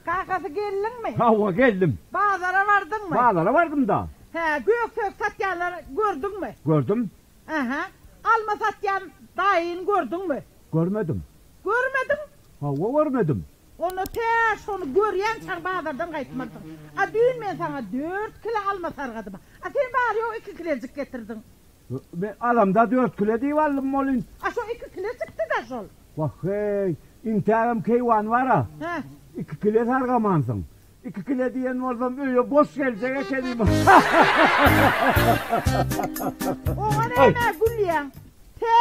Kakasy geldiňmi? Hawa geldim. Bazara bardyňmy? Bazara bardym-da. Hä, gök-sök satýanlary gördüňmi? Gördüm. Ähä. Alma satýan daýyny gördüňmi? Görmedim. Görmediň? Hawa görmedim. Onda tä şony görýänçäň bazardan gaýtmarsyň. A düýn men saňa dört kile alma sargadym. A sen bary-ýogy iki kilejik getirdiň. Men alamda dört kile diýip aldym welin. A şo iki kile çykdy-da şol. Wah-heý, intägem keýwany bar-a. Hä. Iki kile sargamansyň. Iki kile diýen bolsam öýe boş geljek ekenim. Oňa nämä gülýäň? Tä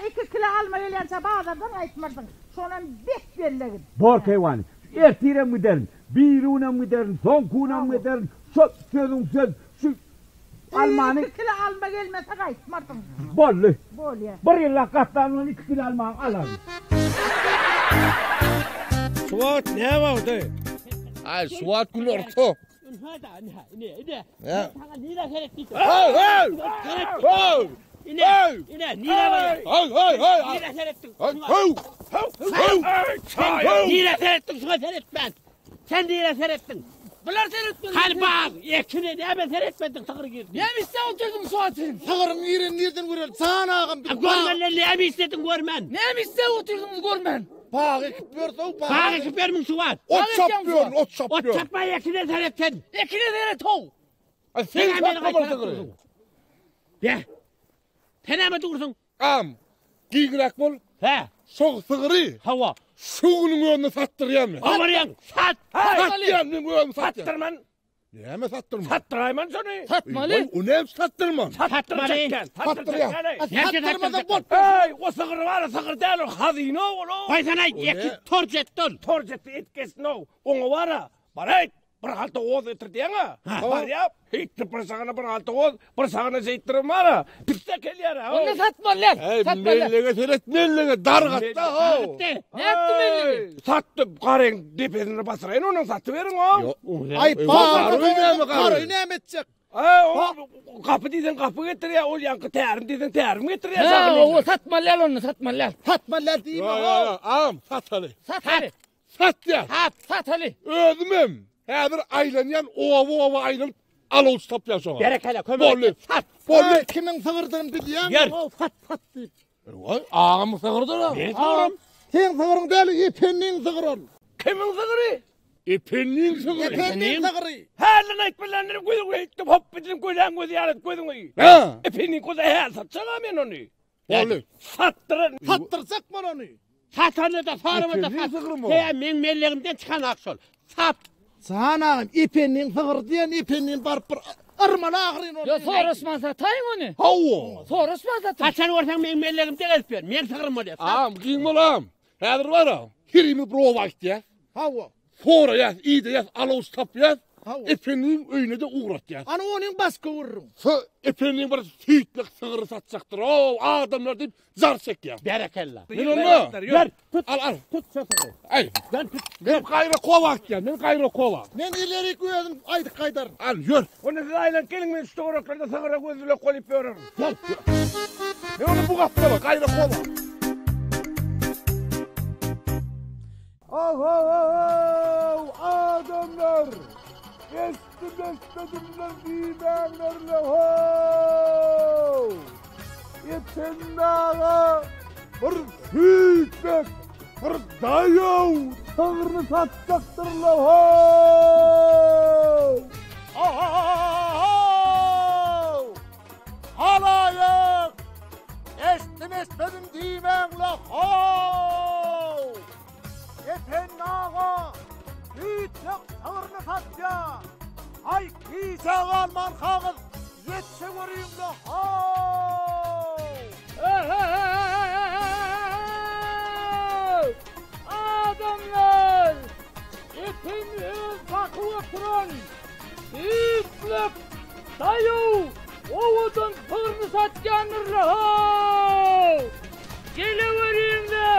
iki kile alma gelýänçä bazardan gaýtmarsyň. Şonam bek bellegin. Bor keýwany. Ertirem giderin, birigünem giderin, soňky günem giderin. Şo sözüň söz. Şu almany. Iki kile alma gelmese gaýtmarsyň. Boldy. Bolýa. Bir ýyllap gatlan bilen iki kile almany alaryn. Şu wagt näme boldy? Aý, şu wagt günorta. Ine, saňa nirä seret diýdim. Hey, hey! Hey! Ine, ine, nirä barýaň? Hey, hey, hey! Nirä seretdiň? Hey, hey! Hey! Hey! Nirä seretdiň? Şuňa seretmän. Sen nirä seretdiň? Bular seretmedi. Hany bag, ekine näme seretmediň sygyr girdi. Näme isläp otyrdyň şu wagt sen? Sygyryň girenini nirden göreli? Jan agam biz Görmän näme islediň görmän? Näme isläp otyrdyňyz görmän? Bag ekip ýörse-ow, bag. Bag ekip ýörmüň şu wagt. Ot çapýaryn, ot çapýaryn. Ot çapma ekine seret sen. Ekine seret-ow. Ay sen saklamaly sygyry. Be. Sen näme dursuň? Am, giňräk bol. Hä. Şo sygyry. Hawa. Şu günüň özünde satdyrýan men. Owarýaň, sat. Satýan men özüm satýan. Satdyrman. Näme satdyrman? Satdyraýman şony. Satmaly. O näme satdyrman? Satmaly. Satdyrýan. Satdyrmasaň bolup. Eý, o sygyr bar, sygyr däl, ol hazyna ol. Goýsana, eti torç etdi ol. Torç etdi, et kessin ow. Oňa bar-a, bar-aýt, bir halta hoz getir diýeň-ä. Barýa, heýtdirip bir sagyna bir halta hoz, bir sagyna şeýtdirip bar-a, pisse gelýär-ä. Onda satmaly däl. Eý, Satmaly däl. mellege seret, mellege dargatda how. Nätdi mellegi? Satdy, garyň depesine basyraýyn, ondan satyberiň-ow. Aý, Gary näme gary? Gary näme etjek? Eý, o gapy diýseň gapy getirýär, ol ýaňky tärim diýseň tärim getirýär. Hä, owa satmaly däl onda, satmaly däl. Satmaly däl diýme, Ýa, how. ýa, agam, sataly. Sataly. Satýan. Sat, sataly. Özümem häzir aýlanýan oba-oba aýlanyp alawçy tapýan şoňa. Berekella, kömek Boldy. et. Sat. Boldy. Aý, kimiň sygyrdygyny bilýäňmi? Ýör. How, sat, sat diýip. Waý, agamyň sygyrdyr-a. Men sygyrym. Seň sygryň däl, Ependiň sygry ol. Kimiň sygry? Ependiň sygry. Ependiň sygry. Hälden aýt bilendir gözüňi eýtdim, hop bilen göläň gözi ýaly gözüňi. Hä. Ependiň gözi häl satjak-a men ony. Boldy. Satdyryn. Satdyrjak bol ony. Satanda-da, sorama-da Ependiň sat. sygrymy o? Hä, meň mellegimden çykan ak şol. Sat. Jan agam, Ependiň sygry diýen, Ependini baryp bir yrmaly ahyryn ony. Ýa soraşman sataýyň ony. Hawa. Soraşman satyň. Haçan görseň meň mellegimde gezip ýör. Meň sygrym bolýar. Sat. Agam, giň bol agam. Häzir bar-a, herimiz bir oba gitýäs. Hawa. Soraýas, ideýäs, alawçy tapýas. Hawa. Ependiň öýüne-de ugratýas. Ana onyň başga gürrüň. Sy, Ependiň bir süýtlek sygry satjakdyr-ow, adamlar diýip jar çekýär. Berekella. Men onda. Ýör, tut. Al, al. Tut şu sygry. Aý. Gel tut. Men gaýra kowa gitýän, men gaýra kowa. Men ilerik özüm aýdyp gaýdaryn. Al, ýör. Onda siz aýlanyp geliň, men şu töwereklerde sygra göz-gulak bolup ýörerin. Gel. Men onda bu gapdala, gaýra kowa. Ahaw, adamlar! Eşitdim-eşitmedimler diýmäňlerle how! Ependi aga bir süýtbek, bir daýaw sygryny satjakdyrla how! Ahaw! Halaýyk! Eşitdim-eşitmedim diýmäňle how! Ependi aga süýtjek sygryny satýa! Aý, gijä galmankaňyz ýetişeweriň-le how! Ehe-he-he-he! Adamlar! Ependi öz bakyp oturan süýtlek daýaw owadan sygryny satýandyrla how! Geleweriň-le,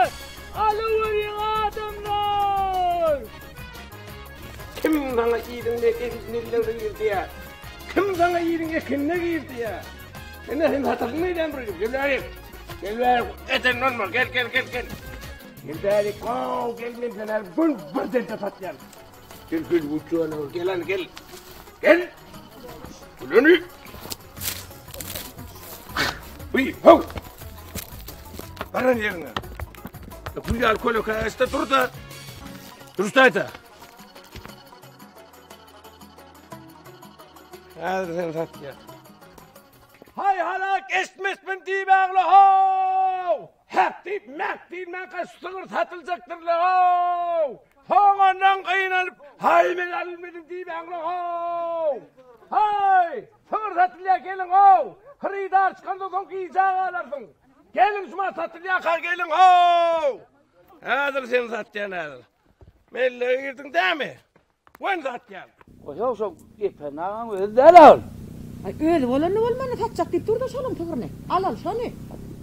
alaweriň adamlar! Kim saňa iliň mellegine gir diýýär? Kim saňa iliň ekinine gir diýýär? Ine sen satasyň gelýän bir gün. Gel bäri. Gel bäri. Eden bolma. Gel, gel, gel, gel. Gel bärik, how, gel men seni her gün bir dente satýan. Gel, gel, uçýan, gel, hany, gel. Gel. Güleni. Uý, how. Baran ýeriňe. Gül ýaly köleke işte dur-da. Duruşdaýda. Häzir seni satýan. Haý halak eşitmesmin diýmäňle how! Hek diýip mek diýmäňkä şu sygyr satyljakdyrla how! Soň ondan gynanyp haý men alynmadym diýmäňle how! Haý! Sygyr satylýar geliň how! Hyrydar çykandan soň gijä galarsyň. Geliň şuma satylýarka geliň how! Häzir seni satýan häzir. Mellege girdiň dämi? Wen satýan. Goýaw şo Epen agaň özi däl-ä ol. Aý özi bolanda bolmanda satjak diýip dur-da şolaň sygryny. Al al şony.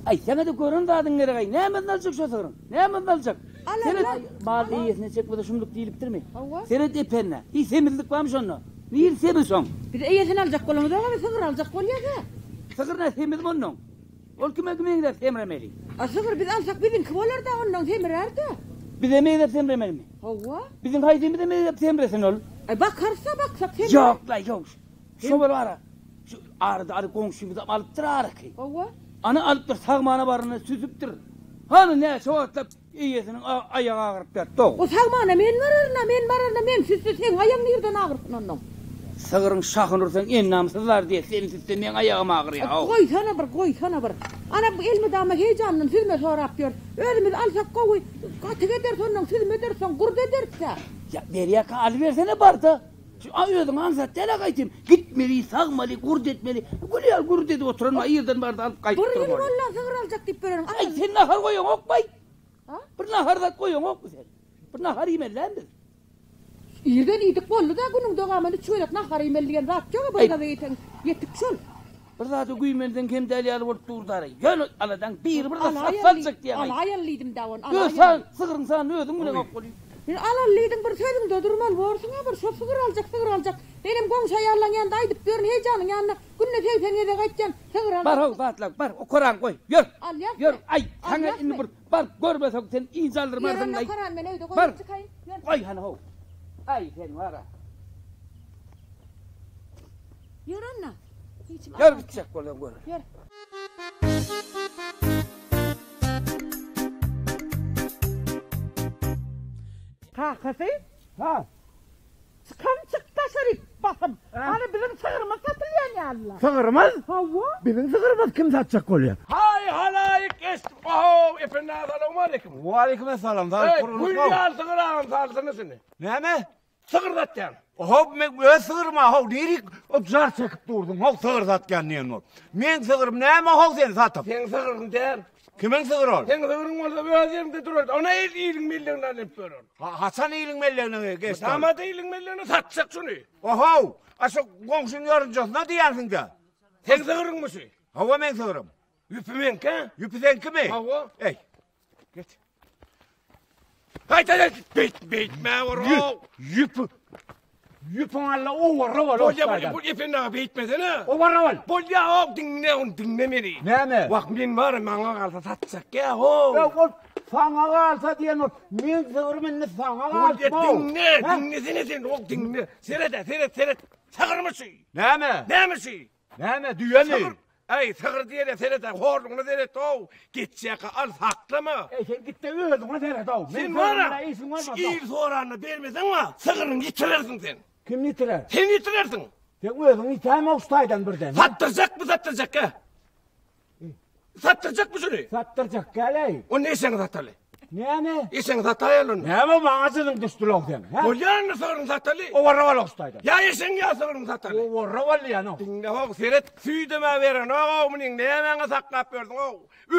Aý saňa-da gören zadyň gerek-aý. Nämesini aljak şo sygryň? Nämesini aljak? Al al Seret, al. mal eýesine çekmese şumluk diýlipdirmi? Hawa. Seret Epende. Hiý semizlik barmy şonda? Nir semiz şoň? Biz eýesini aljak bolamyzok-a biz sygyr aljak bolýas-a. Sygyr nä semizmi onnoň? Ol kime meňzäp semremeli? A sygyr biz alsak biziňki bolar-da onnoň semirär-de. Bize meňzäp semremelimi? Hawa. Biziň haýsymyza meňzäp semresin ol? Aý bakarys-a baksak semrär. Ýok-la ýok. Şo bir ara. Şu arada aly goňşymyzam alypdyr araky. Hawa. Ana alypdyr sagmana baranda süzüpdir. Hany näçe wagtlap eýesiniň aýagy agyryp ýatdy-ow. O sagmana men bararyn-a, men bararyn-a, men süzse seň aýaň nirden agyrsyn onnoň? Sygryň şahyny ursaň endamy syzlar diýýä, sen süzse meň aýagym agyrýa-ow. Goýsana bir, goýsana bir. Ana bu elmydama heýjandan süzme sorap ýör. Özümiz alsak gowy, gatyk ederis onnoň, süzme ederis soň, gurt ederis-dä. Ýa berýärkä alybersene bar-da. Şu özüňe aňsat däl-ä gaýtym. Gitmeli, sagmaly, gurt etmeli. Gül ýaly gurt edip oturan bar, irden bar-da alyp gaýdyp Bir ýyl durmaly. boldy-a sygyr aljak diýip ýöreniň. Aý, sen nahar goýaňokmy-aý? A? Bir nahar zat goýaňokmy sen? Bir nahar iýmeli dälmi biz? Irden iýdik boldy-da, günüň dowamynda üç gezek nahar iýmeli diýen zat ýog-a, bir gezek iýseň ýetik şol. Bir zada güýmenseň kem däl ýaly bolup dur-dara. Ýöne aladaň biri bir zat satsa aljak diýýäň-aý. Alaýaly diýdim-dä ony, alaýaly. Öz san, sygryň sanyny özüň bileňok welin. Indi alaly diýdiň, bir sözüňde durmaly borsuň-a bir, şo sygyr aljak, sygyr aljak. Menem goňşy aýallaň ýanynda aýdyp ýörün, heý janyň ýanynda günde 80 gezek aýtýan, sygyr aljak. Bar-how, zatlaň, bar, okarany goý, ýör. Alýasmy? Ýör, aý, saňa Alýasmy? indi bir baryp görmesek sen ynjaldyrmarsyň-laý. Ýör, onda okarany men öýde Bar, goýup çykaýyn. Ýör. goý hany-how. Aý, sen bar-a. Ýör onda. Hiçim Ýör gitjek bolsaň gör. Ýör. Kakasy? Ha. Çykan çyk daşaryk basym. Hany biziň sygrymyz satylýan ýalyla. Sygrymyz? Hawa. Biziň sygrymyz kim satjak bolýar? Haý halaýyk eşdip ohow Ependi aga salowmaleýkim. Waleýkim essalam. Eý gül ýaly sygyr agam salsyna şuny. Näme? Sygyr satýan. How men öz sygyrym how nirik o jar çekip durduň how sygyr satýan diýen bolup. Meň sygyrym näme how sen satyp? Seň sygryň däl. Kimiň sygry ol? Seň sygryň bolsa öz ýeriňde durar. Ona el iliň mellegine alyp berer. Ha, haçan iliň mellegine geçdi? Damada iliň mellegine satjak şuny. Ohow, a şu goňşyň ýorunjasyna diýýänsiň-dä. Seň sygryňmy şu? Hawa meň sygrym. Ýüpi meňki. Ýüpi seňkimi? Hawa. Eý. Geç. Haýt haýt beýt beýtme bor. Ýüp. Ýüpüň alla owarra bol. Bolýa bolýa bu Ependi aga beýtmesene. Owarra bol. Bolýa o diňle ony diňle meni. Näme? Wah men bar maňa galsa satjak ýa ho. Ýa ol saňa galsa diýen ol. Men sygrym indi saňa galsa. Diňle diňlesene sen o diňle. Seret seret seret. Sygyrmy şu? Näme? Näme şu? Näme düýemi? Äý, sygyr diýene seret-ä, horlugyna seret-ow! Geçýärkä al, saklama! Äý, sen git-de özüňe seret-ow! Sen bar-a, şu il soranda bermeseň bar, sygryňy ýitirersiň sen. Kim ýitirer? Sen ýitirersiň. Sen özüň ýitäýme-ow şu taýdan birden. Satdyrjakmy, satdyrjakka? Satdyrjakmy şuny? Satdyrjak gel-eý. Onda eşegiňi sataly. Näme? Eşegiňi sataýaly onda. Näme maňa jynyň düşdülow seň, hä? Bolýar indi sygryňy sataly. Owarra bol şu taýdan. Ýa eşegiňi ýa sygryňy sataly. Owarra bol diýýän-ow. Diňle how, seret, süýdem-ä berenok-ow munyň, nämäňe saklap ýörsüň-ow?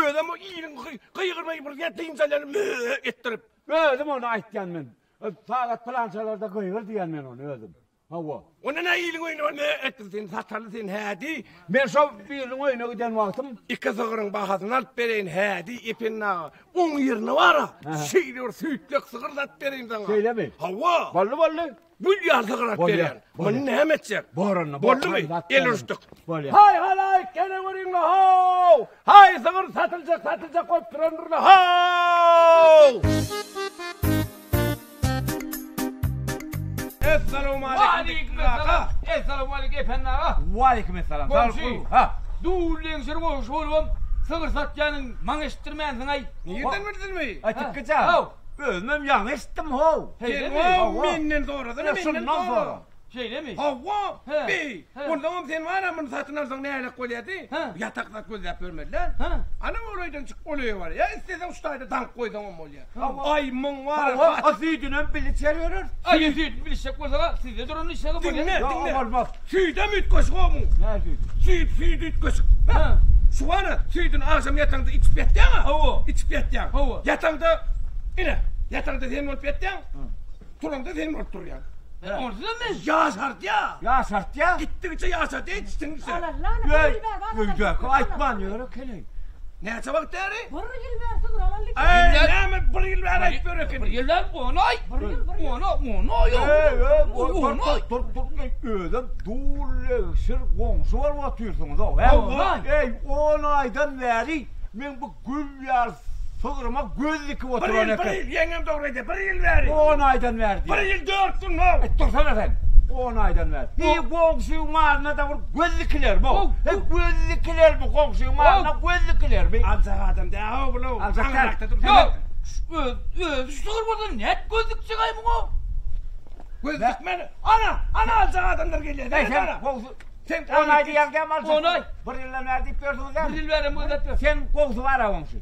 Özem o iliň gygyrmaý bir ýer dynç alýany mö etdirip. Özüm ony aýtýan men. Sagat pylançalarda gygyr diýýän men ony özüm. Hawa. Onda nä iliň öýüne bar, nä etdin sen, sataly sen hädi. Men şo biriniň öýüne giden wagtym. Iki sygryň bahasyny alyp bereýin hädi, Ependi aga. Oň ýerine bar-a, şeýle bir süýtlek sygyr satyp bereýin saňa. Şeýlemi? Hawa. Boldy, boldy. Gül ýaly sygyr alyp berýän. Muny näme etjek? Bor onda. Boldumy? El uruşdyk. Bolýar. Haý, halaýyk, gele görüň-le, how! Haý, sygyr satyljak, satyljak bolup durandyr-la, how! Essalawmaleýkim. Waleýkim Essalawmaleýkim Ependi aga. Waleýkim essalam. Goňşy. Ha. Dul leňşir goňşy bolubam sygyr satýanyň maňa eşitdirmänsiň-aý. Nirden bildiňmi? Aý tikki jan. Özümem ýaňy eşitdim how. Sen menden sorasana menden sora. Şeýlemi? Hawa, beý. Onsoňam sen bar-a muny satyn alsaň nälik bolýardy? Ýatak zat gözläp ýörmeli-dä. Ana ol öýden çykyp ol öýe barýar. Isleseň şu taýda daňyp goýsaňam bolýar. Aý, muň bar-a. Hawa, a süýdünem bile içer ýöreris. Aý, süýdüni bilişjek bolsaň-a, sizde duran içsek bolýar. Diňle, diňle. Bolmaz. Süýdem üýtgeşik-ow muň. Näme süýdi? Süýt, süýdi üýtgeşik. Şu bar-a, süýdüni agşam ýataňda içip ýatýaň-a. Hawa. Içip ýatýaň. Hawa. Ýataňda, ine, ýataňda sen bolup ýatýaň. Turaňda sen bolup turýaň. Onsuzam men. Ýaşardýa. Ýaşartýa. Gitdigiçe ýaşardýa içdigiçe. Öý, öýdäki aýtman ýör ekeni. Näçe wagt bäri? Bir ýyl bäri sygyr alan lik. Eý, näme bir ýyl bäri aýdyp ýör ekeni. Bir ýyl bäri on aý. On aý, on aý. Eý, eý, dur, dur, dur, dur. Özem dul legşir goňşy bolup otyrsyňyz-ow, hä? Eý, on aýdan bäri men bu Gül ýaly sygryma göz dikip oturan eken. Bir ýyl, bir ýyl, ýeňňem dogry aýdýar, bir ýyl bäri. On aýdan bäri diýýär. Bir ýyl dört gün, how. Aý, dursana sen. On aýdan bäri. Bir goňşyň malyna-da bir göz dikilermi? He, göz dikilermi goňşyň malyna göz dikilermi? Aljak adam däl, how, bul-ow. Aljak däl. Ýok, öz, özi şu sygyr bolsa nädip göz dikjek-aý muňa? Göz dikmän, ana, ana aljak adamlar gelýär. Eý, sen goňşy, Sen On aý diýýäň dämi aljak? On aý. Bir ýyldan bäri diýip ýörsüňiz dämi? Bir ýyl bäri gözläp ýör. Sen gowsy bar-a goňşy.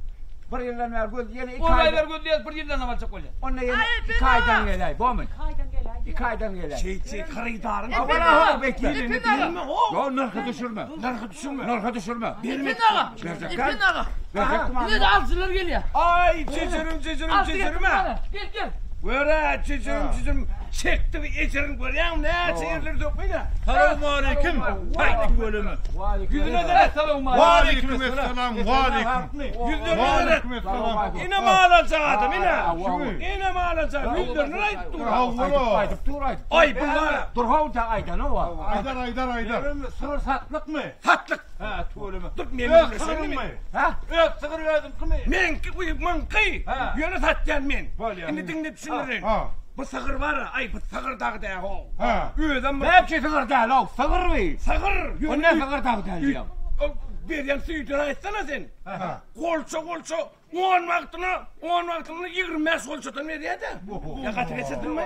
Bir ýyldan bäri göz ýene iki On aý aýdan. bäri gözleýäs, bir ýyldan hem aljak bolýar. Onda ýene iki aýdan geläý, bormy? Iki aýdan geläý. Iki aýdan geläý. Şeýt, şeýt, hyrydaryň. Aman ha, bekle. Ependi aga. Ýok, nyrhy düşürme. Nyrhy düşürme. Nyrhy düşürme. Ependi aga. Ependi aga. Berjek mi? Ine-de alyjylar gelýär. Aý, çeçerim, çeçerim, Alyjy çeçerim. getirdim bana. Gel, gel. Gör-ä, çeçerim, çeçerim. Çekdigi ejirin görýäňmi, näçe ýerleri sökmeýdä. Salowmaleýkim. Haý, tüweleme. Ýüzüne seret. Waleýkim esselam, waleýkim. Ýüzlerine seret. Waleýkim esselam. Ine mal aljak adam, ine. Ine mal aljak, ýüzlerine aýdyp dur. Hawa. Aýdyp dur, aýdyp. Aý, bu bar. Dur, how, ta aýdana wa. Aýdar, aýdar, aýdar. Sygyr satlykmy? Satlyk. Hä, tüweleme. Dur, men Öz sygryňmy? Hä? Öz sygyr özüňkimi? Meňki, muňky. Ýöne satýan men. Bolýar. Indi diňle düşündirin. Ha. Bu sygyr bar, aý, bu sygyr dagy däl how. Ha. Özem bir Näme üçin sygyr däl, how? Sygyrmy? Sygyr. O ne sygyr dagy däl diýýäň? Berýän süýdüni aýtsana sen. Ha. Golça-golça on wagtyna, on wagtyna 25 golçadan berýär-de. Ýa gaty geçirdimmi?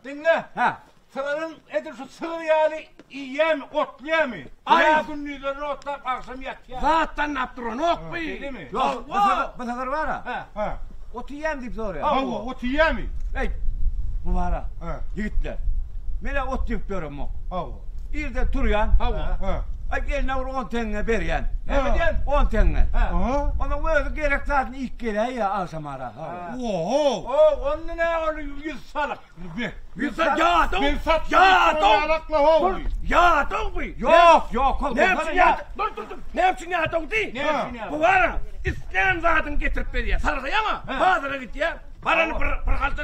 Diňle. Ha. Sygyryň edil şu sygyr ýaly iýýärmi, otlaýarmy? Aý. Ýa gündizlerine otlap, agşam ýatýar. Zatdan nap duranokmy? Şeýlemi? Ýok, bu sygyr, bu sygyr bar-a. Ha. Ot iýýärmi diýip soraýar. Hawa, ot iýýärmi? Eý, bu bar-a. Ha. Ýigitler. Men-ä ot iýip ýöremok. Hawa. Irden turýan. Hawa. Ha. Aý, eline bir on teňňe berýän. Näme diýýän? On teňňe. Ha. Aha. Onuň özi gerek zadyny iýip geläýýär agşamara. Hawa. Oho. O, onda nä ol ýüz salyk. Be. Ýadaw. Ben satdym. Ýadaw. Ýadaw. How. Ýadaw bu. Ýok, ýok, ol Näme üçin ýadaw? Dur, dur, dur. Näme üçin ýadaw diý? Näme üçin ýadaw? Bu bar-a, islän zadyňy getirip berýär. Sargaýaňa, bazara gidýär. Barany bir bir halta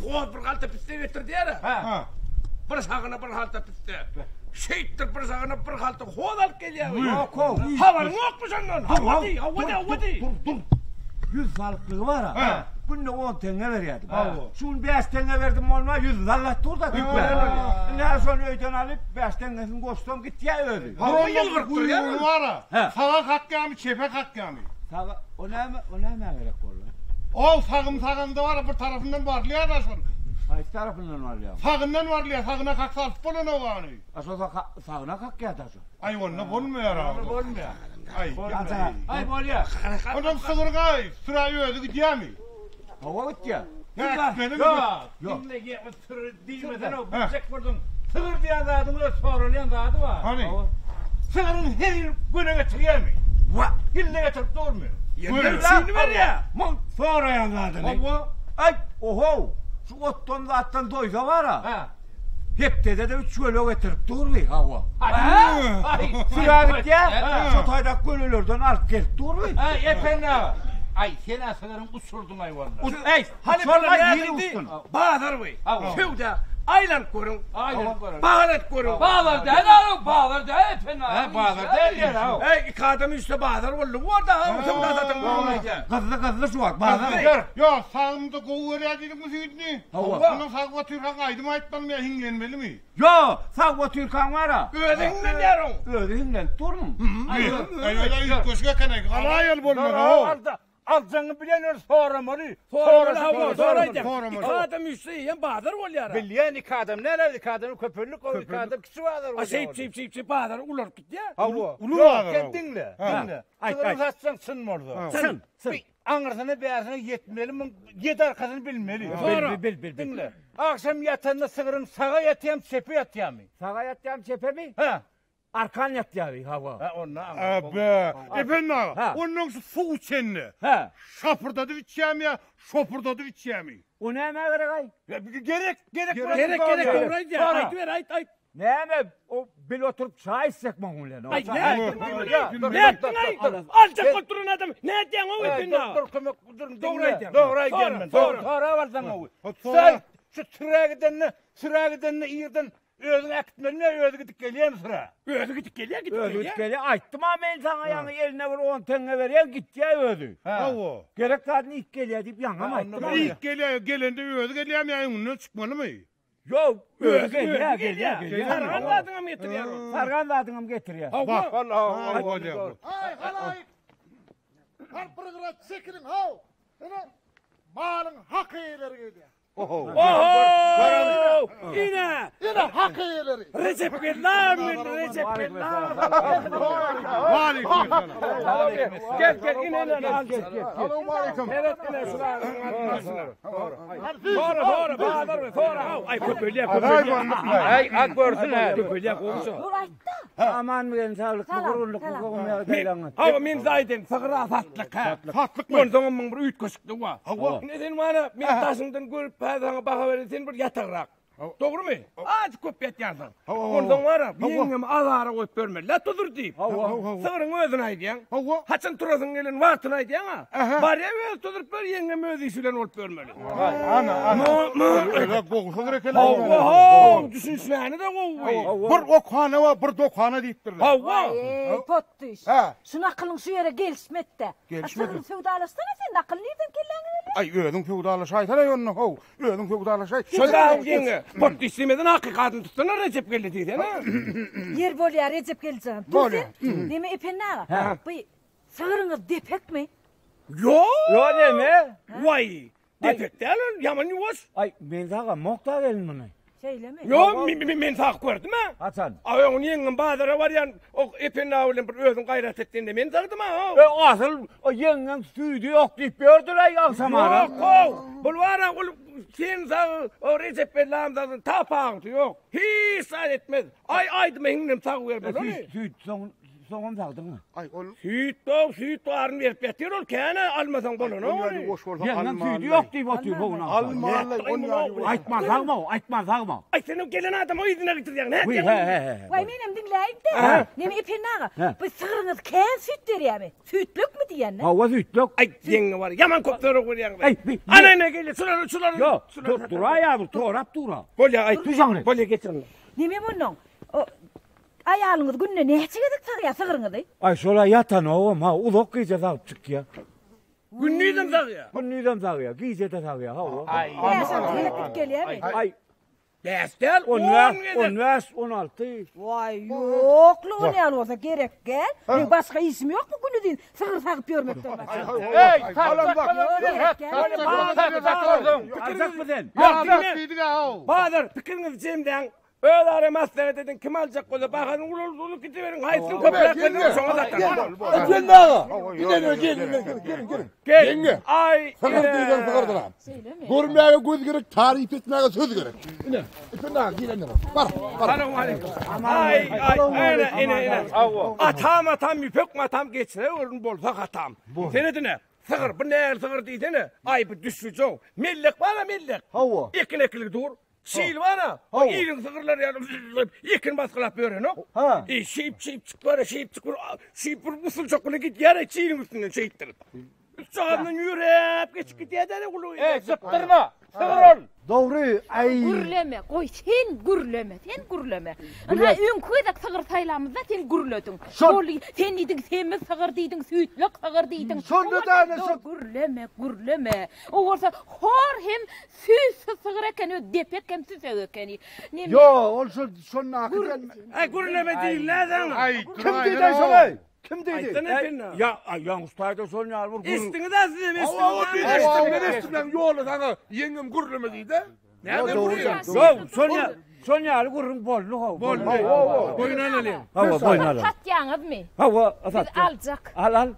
hoz, bir halta pisse getir diýär. Ha. Bir sagyna bir halta pisse. Şeýtdir bir sagyna bir halta hoz alyp gelýär. Ýok, how. Habaryň ýokmy şondan? Hawa diý, hawa diý, hawa diý. Dur, dur. Ýüz salyklygy bar-a. Ha. Günde on teňňe berýärdim. Hawa. Şu gün bäş teňňe berdim bolma, ýüz zallat dur-da dükän. Indi şony öýden alyp, bäş teňňesini goşsam gitýär özi. Hawa, ýylgyryp durýar. Guýrugy bar-a. Hä. Saga kakýarmy, çepe kakýarmy? Saga, o näme, o nämä gerek boldy? Ow, sagym saganda bar-a, bir tarapyndan barylýar-da şol. Haýsy tarapyndan barylýar? Sagyndan barylýar, sagyna kaksa alyp bolanok ony. A şo sagyna kakýar-da şo. Aý, onda bolmaýar-a. Bolmaýar. Aý, Bolmaýar. Aý, bolýar. Onam sygyrga sürä özi gidýärmi? Hawa gitýär. Ýa, Ýok. Diňle, ýa, sygyr diýmesene, biljek bolduň. Sygyr diýen zadyň öz soralýan zady bar. Hany? Sygryň her ýyl göle getirýärmi? Wa. Ýylda getirip durmy? Ýylda üçini berýär. Muň soraýan zadyny. Hawa. Aý, ohow, şu otdan zatdan doýsa bar-a. Ha. Hepdede-de üç göle getirip durmy, hawa. Aý, Sürä gitýär, şo taýdaky gölelerden alyp gelip durmy. Aý, Ependi aga. Aý, sen-ä sygryňy uçurdyň-aý walla. Eý, Hany uçurma, bir ýeri nädildi? uçsun. Bazar we söwda. Aýlanyp görüň. Aýlanyp görüň. Bazar edip görüň. Bazar däl aga, bazar däl Ependi aga. Hä, bazar däl diýýär ha. Eý, iki adam üýşse bazar boldy bu arada ha, söwda satyň gürrüň aýdýan. Gyzdy gyzdy şu wagt bazar. Ýok, sagymda gowy görýär diýdiňmi süýdüni? Hawa. Ondan sagyp otyrkaň aýdym aýtmalymy ýa hiňlenmelimi? Ýok, sagyp otyrkaň bar-a. Özi hiňlenýär oň. Özi hiňlenip durmuň? Aý, aý, üýtgeşik eken-aý. Galaýaly bolmasa-how. Aljaňy bilen ol soramaly. Soramaly hawa, soraýdym. Iki adam üýşse iýen bazar bolýar. Bilýän iki adam näler iki adam köpeldik o iki adam kiçi bazar bolýar. A şeýip şeýip şeýip şeýip bazar ulalyp gitýär. Hawa. Uly bazar. Sen diňle. Diňle. Aýt aýt. Satsaň çyn bolsa. Çyn. Çyn. Aňyrsyna bärsine ýetmeli muň ýedi arkasyny bilmeli. Bil bil bil. Diňle. Agşam ýatanda sygryň saga ýatýamy çepe ýatýamy? Saga ýatýamy çepemi? Hä. Arkan ýatýary, hawa. Hä, onda Äbe, Ependi aga, onnoň şu suw içende, Hä. şapyrdadyp içýämi ýa şopurdadyp içýämi? O nämä gerek-aý? Gerek, gerek, gerek, gerek, dogry aýdýar. Aýdyber, aýt, aýt. Näme, o bil oturyp çaý içsek muň bilen. Aý, nätdiň-aý? Aljak bolup duran adam, nätýäň o Ependi aga? Dur, dur, kömek, dur, Dogry aýdýaň. Dogry aýdýan men. Sora, Sorap alsaň gowy. Sen şu sürä gidende, sürä gidende irden Özüň äkitmelimi ýa özi gidip gelýärmi sürä? Özi gidip gelýär, gidip gelýär. Özi gidip gelýär. Aýtdym-a men saňa ýaňy eline bir on teňňe berýän, gitýär özi. Hawa. Gerek zadyny iýip gelýär diýip ýaňam aýtdym. Iýip gelýär, gelende özi gelýärmi ýa öňünden çykmalymy? Ýok, özi gelýär, gelýär, gelýär. Sargan zadyňam getirýär ol. Sargan zadyňam getirýär. Hawa. Aý, halaýyk! Baryp bir gyra çekiliň, how! Ine, malyň hak eýeleri gelýär. Oho! Ine! Ine hak eýeleri. Rejep Gellam geldi, Rejep Gellam. Waleýkim esselam. Gel, gel, ine, ine, al, gel, gel. Salowmaleýkim. Seret, ine, şular. Sora, sora, bazar we sora, haw. Aý, köpelýär, köpelýär. Aý, at görsün, hä. Köpelýär, goňşy. Dur aýtda. Amanmy gelin, saglykmy, gurgunlykmy, gowumy ýagdaýlaryňyz? Hawa, men size aýdaýyn, sygyr-a satlyk, hä. Satlykmy? Onsoňam muň bir üýtgeşikligi bar. Hawa. Ine sen bana, men daşyňdan görüp, häzir saňa baha bereýin, sen bir ýatagrak. Dogrumy? Azajyk köp ýatýansyň. Hawa. Onsoň bar-a, ýeňňemi azara goýup bermeli-dä tudur diýip. Hawa, hawa. Sygryň özüni aýdýaň. Hawa. Haçan turasyň gelen wagtyny aýdýaň-a. Barýa özi tuduryp ber, ýeňňem öz işi bilen bolup bermeli. Ana, ana. Öyle gowy sygyr eken. Hawa, haw, düşünişmäni-de gowy. Bir okhana bar, bir dokhana diýipdirler. Hawa. Eý, potdyş. Hä. Şu nakylyň şu ýere gelişmedi-dä. Gelişmedi. Sygryny söwdalaşsana sen, nakyl nirden kelläňe gelýär? Aý, özüň söwdalaşaýsana onda, how. Özüň söwdalaşaý. Şol dagyň ýeňňe, potdyş diýmeden hakykatyny tutsana Rejep geldi diýsene. Ýer bolýar, Rejep geldi jan. Dur sen. Neme Ependi aga, bu Sygryňyz depekmi? Ýok. Ýok neme? Waý, depek däl ol, ýaman ýuwaş. Aý, men sagamok-da gelin muny. Şeýlemi? Ýok, men sagyp gördüm-ä. Haçan? A öňňin ýeňňem bazara barýan, o Ependi aga bilen bir özüň gaýrat et diýende men sagdym-a. E, asyl o ýeňňeň süýdi ýok diýip ýördüler agşamara. Ýok, how, bul bar-a, ol sen sag, o Rejep Bellam sagdyn, tapawudy ýok. Hiç zat etmez. Aý, aýdyma hiňňem sagyp bermeli ony. Süýt, soň Soňam sagdyňmy? Aý ol. Süýt dog, süýt baryny berip ýatyr ol, kän-ä almasaň bolanok ony. Ol ýaly boş bolsa Ýeňňeň alma. süýdi ýok diýip otyr bu gün agşam. Alma ol ýaly boş. Aýtman sagma, aýtman sagma. Aý sen o gelen adamy yzyna gidirýäň, nätýäň? Wiý, he, he, he. Waý menem diňläýin-dä. Neme Ependi aga, bu sygryňyz kän süýt berýärmi? Süýtlükmi diýende? Hawa süýtlük. Aý ýeňňe bar, ýaman köp sorag berýäň. Aý, bi. Ana ine gelýär, şulary, şulary. Ýok, dur, duraý-a bir, sorap dur-a. Bolýa, aýt. Duýjaňny. Bolýa, getir onda. Neme mundan? O Aýalyňyz günde näçe gezek sagýar sygryňyzy? Aý şol-a ýatanogam ha, uzak gije sagyp çykýar. Gündizem sagýar. Gündizem sagýar, gije-de sagýar, hawa. Bäş-alty gezek gidip gelýärmi? Aý. Bäş däl, on gezek. On bäş, on alty. Waý, ýok-la, ol ýaly bolsa gerek däl. Meň başga işim ýokmy günüzin sygyr sagyp ýörmekden başga? Eý, salam bak. Aljakmy sen? Bazar, pikiriňizi jemläň. Özara maslahat ediň, kim aljak bolsa bahasyny ululyp gidiberiň, haýsyny köpräk berseňiz şoňa satarys. Ependi aga, ine gelin, gelin, gelin. Gel. Ýeňňe. Aý. Sygyr diýseň sygyrdyr ha. Görmäge göz gerek, taryp etmäge söz gerek. Ine, Ependi aga gelendir. Bar, bar. Salowmaleýkim. Aý, aý, ene, ene, ene. Atam, atam, ýüpek matam geçire orun bolsa hatam. Seredine, sygyr, bu nähili sygyr diýsene. Aý, bu düşüjow. Mellek bar-a, mellek. Hawa. Ekin ekilgi dur. Çil bar-a, o iliň sygyrlary ýaly ekin basgylap ýörenok. Ha. E, şeýip şeýip çyk bar, şeýip çyk bir, şeýip bir usulçak bilen gidýär, çiliň üstünden şeýtdirip. Üstjagazyndan ýöräp geçip gidýär-de gulagy. Ey, sypdyrma. Sygyr ol. Dogry, aý. Gürleme, goý sen gürleme, sen gürleme. Ynha öňki gezek sygyr saýlamyzda sen gürlediň. Şol sen diýdiň semiz sygyr diýdiň, süýtlek sygyr diýdiň. Şonda da ene şo. Gürleme, gürleme. O bolsa hor hem süýtsüz sygyr eken, öz depek hem süsek ekeni. Neme? Ýo, ol şo şondaky diýen. Aý gürleme diýilnä saňa. Kim diýdi şony? Kim diýdi? Aýtsana Ependi. Ýa, ýalňyş taýda şol ýaly bir gürrüň. Eşitdiňiz-ä sizem, Hawa, hawa, eşitdiňiz-ä. men eşitdim, men eşitdim, ýaňy ýolda saňa ýeňňem gürleme diýdi. Näme gürrüň? Ýok, şol ýa, şol ýaly gürrüň boldy how. Boldy. Boýun alalyň. Hawa, boýun alalyň. Satýaňyzmy? Hawa, Biz satýas. aljak. Al, al.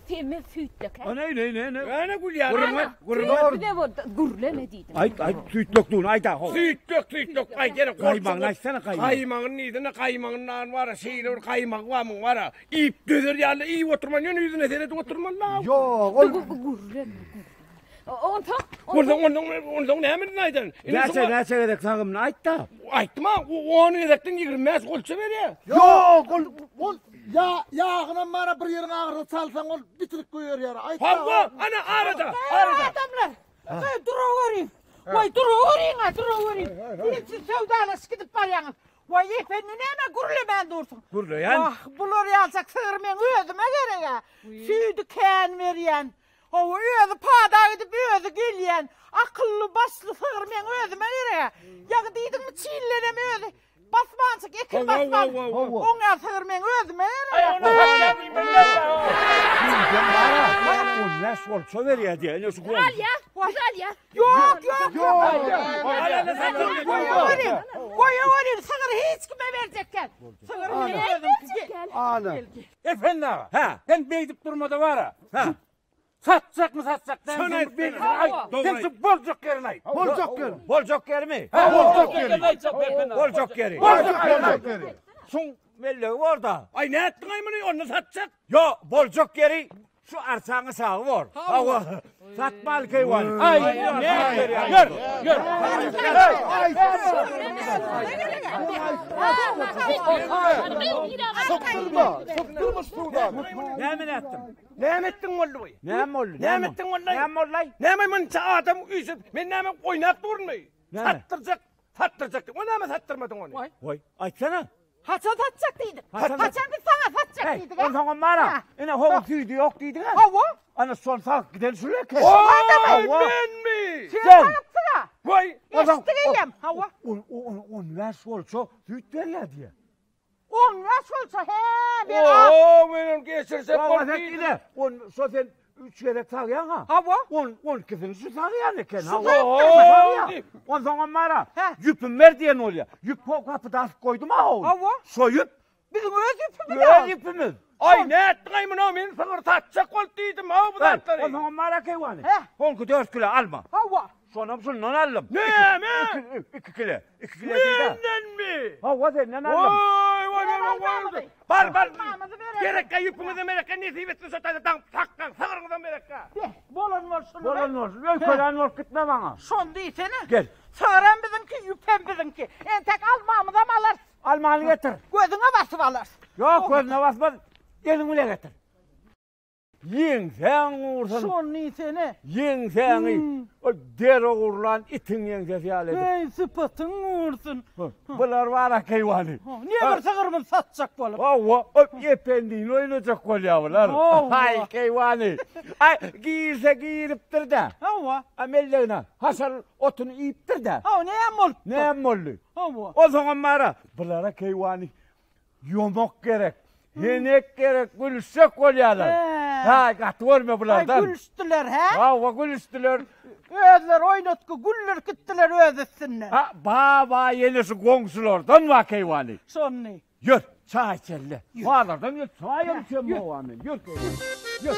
Semiz süýtlek, hä? Ene, ene, ene, ene. Ene gülýär. Gürrüň, gürrüň. Bize boldy, gürleme diýdim. Aýt, aýt, süýtlekdigini aýt-a, how. Süýtlek, süýtlek, aýt ýene. Gaýmagyny aýtsana, gaýmagyny. Gaýmagyny diýsene, gaýmagyndan bar-a, şeýle bir gaýmagy bar muň bar-a. Iýip dözer ýaly iýip oturman, ýöne ýüzüne seredip oturmaly-la. Ýok, ol. Gürleme, gürleme. Onsoň, onsoň, onsoň, onsoň näme aýdan? Näçe, näçe gezek sagymyny aýt-da. Aýtdym-a, on gezekden 25 golça berýär. Ýok, ol, ol ýa, ýagynam bar-a bir ýeriň agyrsa çalsaň ol bitirip goýberýär. Aýt. Hawa, ana arada, arada. Adamlar, goý duraweriň. Goý duraweriň-a, duraweriň. Siz söwdalaşyp gidip barýaňyz. Waý, Ependi näme gürlemän dursuň? Gürleýän. Wah, bular ýaljak sygyr meň özüme gerek-ä. Süýdi kän berýän. Hawa, özi pada gidip, özi gelýän, akylly başly sygyr meň özüme gerek-ä. Ýaňy diýdiňmi, çillenem özi basmanjyk, ekin basman. Oň ýaly sygyr meň özüme gerek-ä. Diýsem bar-a, on bäş golça berýär diýýär. Ine şu Biz alýas, biz alýas. Ýok, ýok, ýok. Goýaweriň, goýaweriň, sygyry hiç kime berjek däl. Sygyry meň özümki. Ana. Ependi aga, Hä. sen beýdip durma-da bar-a. Hä. Satjakmy satjak däl. Şony aýt. Belgisini aýt. Sen şu boljak ýerini aýt. Boljak ýeri. Boljak ýerimi? Boljak ýeri. Boljak ýeri. Boljak ýeri. Şuň mellegi bor-da. Aý nätdiň aý muny onda satjak? Ýo, boljak ýeri şu arçaň aşagy bor. Hawa. Satmaly keýwany. Aý, ýör, ýör. Sypdyrma, sypdyrma şu söwdany. Näme nätdim? Näme etdiň boldy bu? Näme boldy? Näme etdiň boldy? Näme boldy? Näme munça adam üýşüp, men näme oýnap durmy? Näme? Satdyrjak, satdyrjak. O näme satdyrmadyň ony? Goý, aýtsana. Haçan satjak diýdik? Haçan Haçan biz saňa satjak Hey, diýdik? onsoňam bar-a. Ine, howuň süýdi ýok diýdiň-ä. Hawa. Ana, şol sagyp giden şul eken. Oý, Hawa. menmi? Sen Sen. sagypsyň-a. Goý. Eşitdik eýýäm. Hawa. 15 bolça süýt berýär diýýär. 15 bolsa, he, men a. Oo, men ony geçirsek Hawa, bolup sen diýdim. ine, on, şo sen üç gezek sagýaň-a. Hawa. On, on ikisini şu sagýan eken. Şu Hawa. sagýan. Onsoňam bar-a, Hä. ýüpüm ber diýen bolýar. Ýüp ho gapyda asyp goýdum-a ho. Hawa. Şo ýüp. Biziň öz ýüpümiz. Öz ýüpümiz. Aý, nätdiň-aý muny, men sygyr satjak bolup diýdim, ha bu zatlary. Onsoňam bar-a keýwany. Hä. Onki dört kile alma. Hawa. Şonam şundan aldym. Näme? Iki, iki kile. Iki kile diýdi. Mendenmi? Hawa senden aldym. Oý, oý, oý, oý. Bar, bar. Almamyzy berelim. Gerekkä ýüpüňizem berekkä, nesip etsin şo taýda daňyp saklaň, sygryňyzam berekkä. Be, bolan bolsun. Bolan bolsun. Öýkelän bolup gitme maňa. Şony diýsene. Gel. Sygram biziňki, ýüpem biziňki. Entek almamyzam alarys. Almany getir. Gözüňe basyp alarys. Ýok, gözüne basmaz. Eliň bile getir. Ýeňsäň ursun. Şony diýsene. Ýeňsäňi ol deri ogurlan itiň ýeňsesi ýaly edip. Heý, sypatyň ursun. Bular bar-a keýwany. Ne bir sygyrymyzy satjak bolup. Hawa, o Ependini oýnajak bolýar bular. Haý, keýwany. Aý, girse giripdir-dä. Hawa. A mellegine haşal otuny iýipdir-dä. Hawa, näme bolupdyr? Näme boldy? Hawa. Onsoňam bar-a, bulara keýwany Ýomak gerek, henek gerek, gülüşjek bolýarlar. Haý, gaty görme bulardan. Aý, gülüşdiler, hä? Hawa, gülüşdiler. Özleri oýnatgy güldürip gitdiler öz üstünden. Ha, ba-ba, ýene şu goňşulardan bar keýwany. Şony. Ýör, çaý içeli. Bazardan gelip çaýam içemok-a men. Ýör, keýwany. Ýör.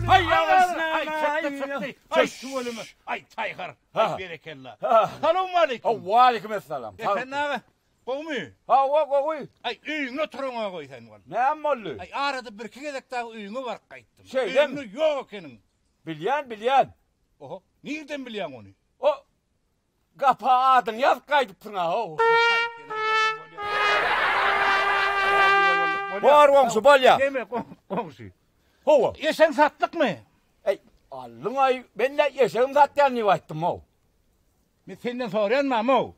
Haý, ýawaşna, aý, çykdy, çykdy. Aý, tüweleme. Aý, taýhar. Aý, berekella. Salowmaleýkim. Waleýkim essalam. Ependi aga, gowumy? Hawa, gowy. Aý, öýüňde oturyň-a goý sen walla. Näme boldy? Aý, arada birki gezek dagy öýüňe baryp gaýtdym. Şeýdemi? Öýüňde ýok ekeniň. Bilýän, bilýän. Oho, nirden bilýäň ony? O, gapa adyňy ýazyp gaýdypsyň-a, how. Bor goňşy, bolýa. Neme, goňşy? Hawa. Eşegiň satlykmy? Äý. Aldyň-aý, men-ä eşegimi satýan diýip aýtdym-ow. Men senden soraýan mamau.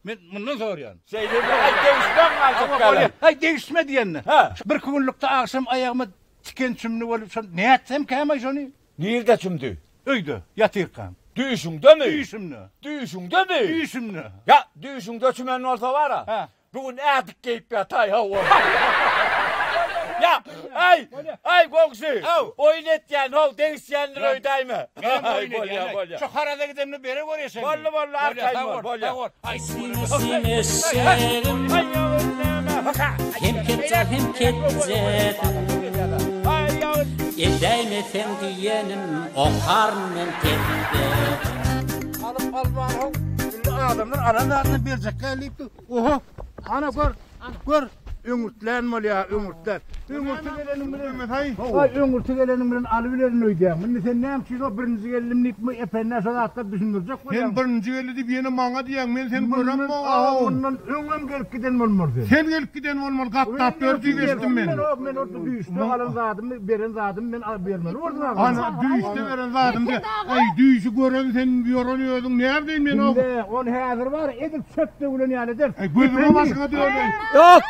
Men mundan soraýan. Şeýle bir aý degişmäň galjak ýaly. Aý degişme diýende. Hä. Birki günlükde agşam aýagyma tiken çümdi bolup şol nätsem käm aý şony? Nirde çümdi? Öýde, ýatyrkam. Düýşüňdemi? Düýşümde. Düýşüňdemi? Düýşümde. Ýa, düýşüňde çümen bolsa bar-a. Hä. Bu gün ädik geýip ýataý hawa. Ýa, aý, aý goňşy. Oýun etýän, how, degişýändir öýdäýme. Bolýa, bolýa. Şu haraza gidemde bere gör eşegini. Boldy, boldy, arkaýyn bol, bolýa. Sime şerim Hem kepje hem kepje Edäýmeseň diýenim okaryn men kepbe. Alyp alman how, indi adamlar alan zadyny berjekkä diýip Oho, ana gör, gör, öňürtlän bolýar, öňürtlän. Öňürti geleniň bilen, aý, öňürti geleniň bilen alybilerin öýdýäň. Indi sen näme üçin o birinji geldim diýip, bu Ependä şo zatlary düşündirjek bolýaň? Sen birinji geldi diýip ýene maňa diýýäň, men seni göremok-a. Mundan öňem gelip giden bolmaly sen. Sen gelip giden bolmaly, gatnap ýör diýip eşitdim men. Men o, men o düýşde alan zadymy, beren zadymy men alyp bermeli boldum agam. Ana, düýşde beren zadymy diýýä. Aý, düýşi gören sen, ýören özüň, näbileýin men o. Diňle, ony häzir bar, edil çöp döwülen ýaly ederis. Aý, gözüňe başyňa döneýin. Ýok!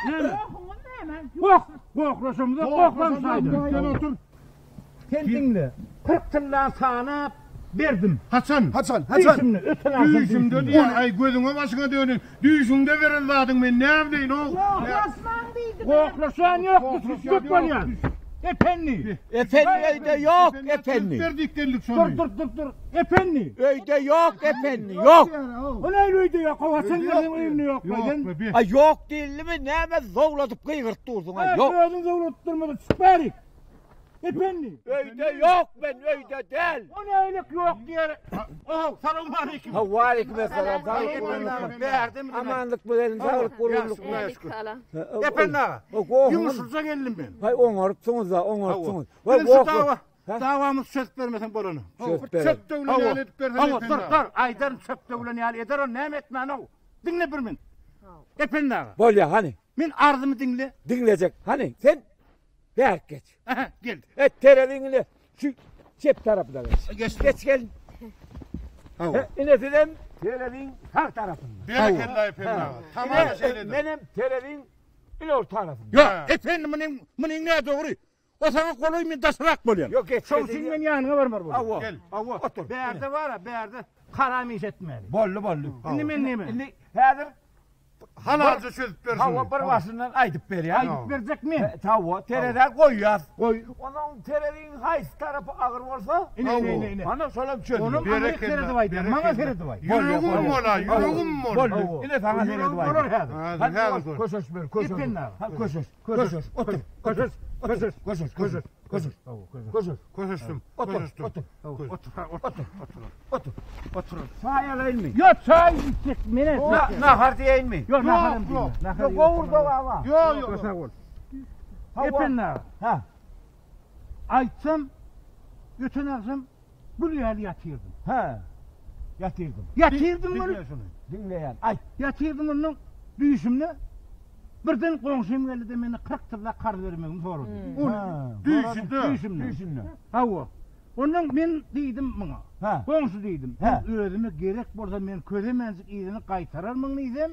Goh, gohlaşamyzok, gohlam şaýda. Sen otur. Sen diňle, 40 tylla sanap berdim. Haçan? Haçan? Haçan? Düýşümde, öten agşam Düýşümde diýýän, aý, gözüňe başyňa döneýin. Düýşüňde beren zadyň men näbileýin, o. Gohlaşmaň diýdim. Gohlaşan ýok, düşüşjek bolýan. Ependi. Ependi öýde ýok, Ependi. Berdik geldik Dur, şony. dur, dur, dur. Ependi. Öýde ýok, Ependi, ýok. O nähili öýde ýok? O haçan gelseň öýünde ýok. Ýok, be. Aý, ýok diýildimi, näme zowladyp gygyryp dursuň, aý, ýok. Özüň zowladyp durmasa, çyk bärik. Ependi. Öýde ýok men, öýde däl. O nähili ýok diýer. Oh, salowmaleýkim. Ha, waleýkim essalam. Saglyk gurgunlykmy? Bärde Amanlykmy gelin, saglyk gurgunlykmy? Ependi aga. Ýumuşlyja geldim men. Haý, oňarypsyňyz-da, oňarypsyňyz. Biziň şu dawa, dawamyzy çözüp bermeseň bolany. Çözüp berer. Çöp döwlen ýaly edip berseň Hawa, Ependi dur, aga. dur, aýdaryn çöp döwlen ýaly eder, ony näme etmän-ow. Diňle bir min. Ependi aga. Bolýa, hany. Men arzymy diňle. Diňlejek. Hany, sen Bärik geç. Aha, gel. Et tereziň ine şu çep tarapyna geç. Geç. Geç gel. Hawa. Ine sizem tereziň sag tarapynda. Berekella Ependi aga. Tamam şeýledir. Menem tereziň ileri tarapynda. Ýok, Ependi munyň munyň nädogry. O saňa golaý men daşrak bolýan. Ýok, geç. Şoň üçin men ýanyňa barmaly bolýan. Hawa. Gel. Hawa. Otur. Bärde bar-a, bärde haram iş etmäli. Boldy, boldy. Indi men näme? Indi häzir Halalja çözüp bersin. Hawa, bir başyndan aýdyp berýän. Aýdyp berjek men. Hawa, terezä goýýas. Goý. Onuň tereziň haýsy tarapy agyr bolsa, Ine, ine, ine, ine. Ana şolam çözüp. Onuň aňryk seredip aýdýar, maňa seredip aýt. Ýüregim bola, ýüregim bol. Boldy. Ine saňa seredip aýdýar. Bolar häzir. Häzir, häzir. Köşeş ber, köşeş. Ependi aga. Ha, köşeş, köşeş. Otur, Köşeş, köşeş, köşeş, köşeş, köşeş. Köşeş. Köşeşdim. Otur, Köşeşdim. otur, Otur, otur, otur. otur. Otur. Çaý alaýynmy? Ýok, çaý içjek men. Nahar diýeýinmi? Ýok, nahar hem Ýok, diýme. Ýok, gowurdak aga. Ýok, ýok. Sag bol. Ependi aga. Ha. Aýtsam, öten agşam gül ýaly ýatyrdym. Ha. Ýatyrdym. Ýatyrdym gül. Diňleýän. Aýt. Ýatyrdym ondan düýşümde birden goňşym geldi-de menden 40 tylla karz bermegimi sorady. Düýşünde. Düýşümde. Düýşünde. Hawa. Ondan men diýdim muňa. Ha. Goňşy diýdim. Ha. Men özüme gerek bolsa men közemenjik yzyny gaýtararmyň diýsem,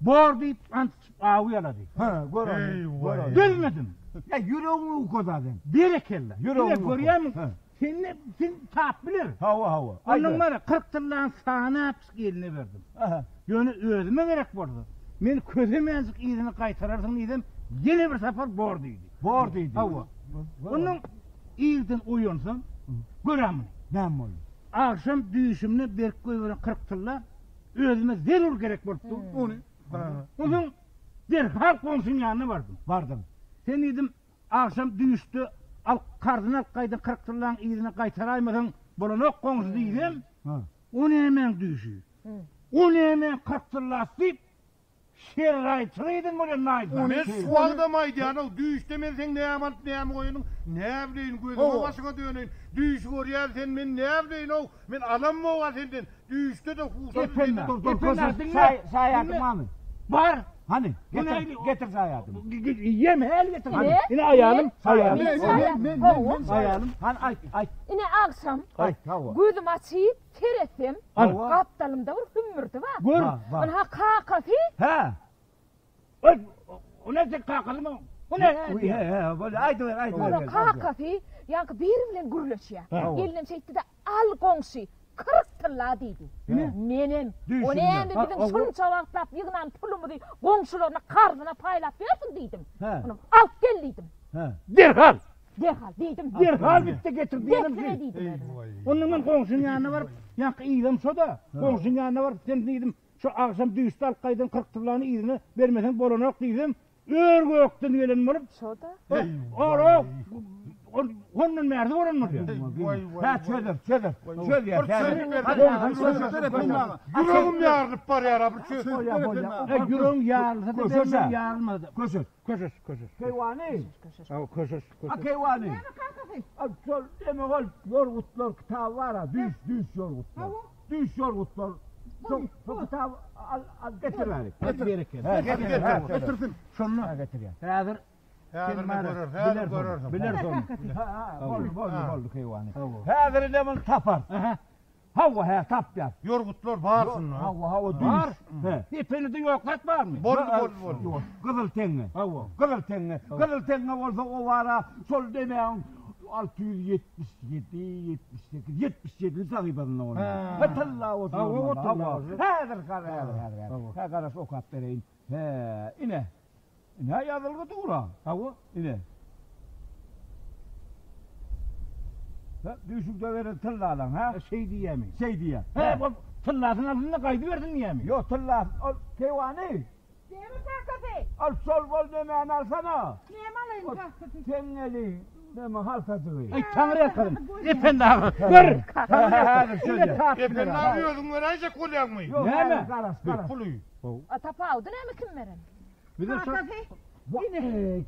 bor diýip ant içip awy ýalady. Ha, gör ony. Gör ony. Dözmedim. Ýa ýüregiňi uka zaten. Berekella. Ýüregiňi Ine görýärmiň? Ha. Sen ne sen tap biler. Hawa, hawa. Ondan bara 40 tyllany sanap eline berdim. Aha. Ýöne özüme gerek bolsa, men közemenjik yzyny gaýtararsyň diýsem, ýene bir sapar bor diýdi. Bor diýdi. Hawa. Ondan irden oýansam, gör muny. Näme boldy? Agşam düýşümde berip goýberen 40 tylla özüme zerur gerek bolupdy. Ony. Ondan derhal goňşyň ýanyna bardym. Bardym. Sen diýdim, agşam düýşde al karzyny alyp gaýdan 40 tyllaň yzyna gaýtaraýmasaň bolanok goňşy diýsem, Ha. o nämäň düýşi? O nämäň 40 tyllasy diýip, şerraýçylyk eden bolýan naýza. Men şu wagtam aýdýan-ow, düýşde men seň näme alyp, näme goýanyň, näbileýin, gözüňe başyňa döneýin. Düýşi görýän sen, men näbileýin-ow, men alamok-a senden. Düýşde-de huşa Ependi, Dur, dur, Ependi, köşeş. diňle. Çaý, çaý atyň barmy? Bar. Hany, getir, getir şaýadymy. Ýem häli getir. Ine aýalym, aýalym. Men, men, men, aýalym. Hany aýt, aýt. Ine agşam gözüm açyp seretsem, gapdalymda bir hümmürdi bar. Gör. Ynha kakasy. Hä. Oý, o näçe kakalymy? O ne? He, he, bolýar, aýdyber, aýdyber. Onuň kakasy ýaňky biri bilen gürleşýär. Gelinem şeýtdi-de, Al goňşy, 40 tylla diýdi. Menem, o näme biziň şunça wagtlap ýygnan pulumyzy goňşularyna karzyna paýlap ýörsüň diýdim. Onuň alyp gel diýdim. Derhal. Derhal diýdim. Derhal git-de getir diýdim. Dessine diýdim. Onda men goňşyň ýanyna baryp, ýaňky yzam şo-da, goňşyň ýanyna baryp sen diýdim, Şu agşam düýşde alyp gaýdan 40 tyllany yzyna bermeseň bolanok diýsem, ör-gökden gelen bolup, Şo-da. Ora, ondan bärde bolan bolýar. Hä, çözer, çözer. Çözýär. Ýüregim ýarylyp barýar, bir çözüp Bolýar, bolýar. E, ýüregiň ýarylsa-da Köşeş-ä. bermez, ýarylmasa-da. Köşeş. Köşeş, köşeş. Keýwany. Hawa, köşeş, A köşeş. keýwany. Al şol eme ol ýorgutlar kitaby bar-a, düýş, düýş ýorgutlar. Düýş ýorgutlar. Şol şol kitaby al, al getir bäri. Getir. Berekella. Getir, getir. Getirsin. Şonda Ha, getirýär. häzir Häzir sen bar, görersiň, häzir bilersiň, görersiň. bilersiň. Ha, ha, boldy, boldy, boldy keýwany. Hawa. Häzir ine muny tapar. Aha. Hawa, hä, tapýar. Ýorgutlar bar şunda. Hawa, hawa, düýş. Bar. He. Epenide ýok zat barmy? Boldy, boldy, boldy. Ýok, Gyzyl teňňe. Hawa. Gyzyl teňňe. Gyzyl teňňe bolsa o bara şol demäň 677, 78, 77 sahypasynda bolmaly. Ha. Ha, tylla bolsun. Hawa, bolmaly. tylla Hawa. bolsun. Häzir gara, häzir, häzir. Hawa. Hä, garaş okap bereýin. He, ine. Ine ýazylgy dur-a. Hawa. Ine. Ha, düýşüňde beren tyllalaň, ha? Şeý diýýämi? Şeý diýýär. He, ol tyllasyny alsyn-da gaýdybersin diýýämi? Ýok, tylla, ol keýwany. Näme kakasy? Al şol bol nemäni alsana. Näme alaýyn kakasy? Teňňeli, neme haltajygy. Aý, taňry ýalkasyn. Ependi aga, gör. Häzir Ependi aga özüň beräýjek bolýaňmy? Ýok, Näme? häzir garaş, garaş. Puly. A tapawudy näme kim beren? Bize şo Kakasy? Ine,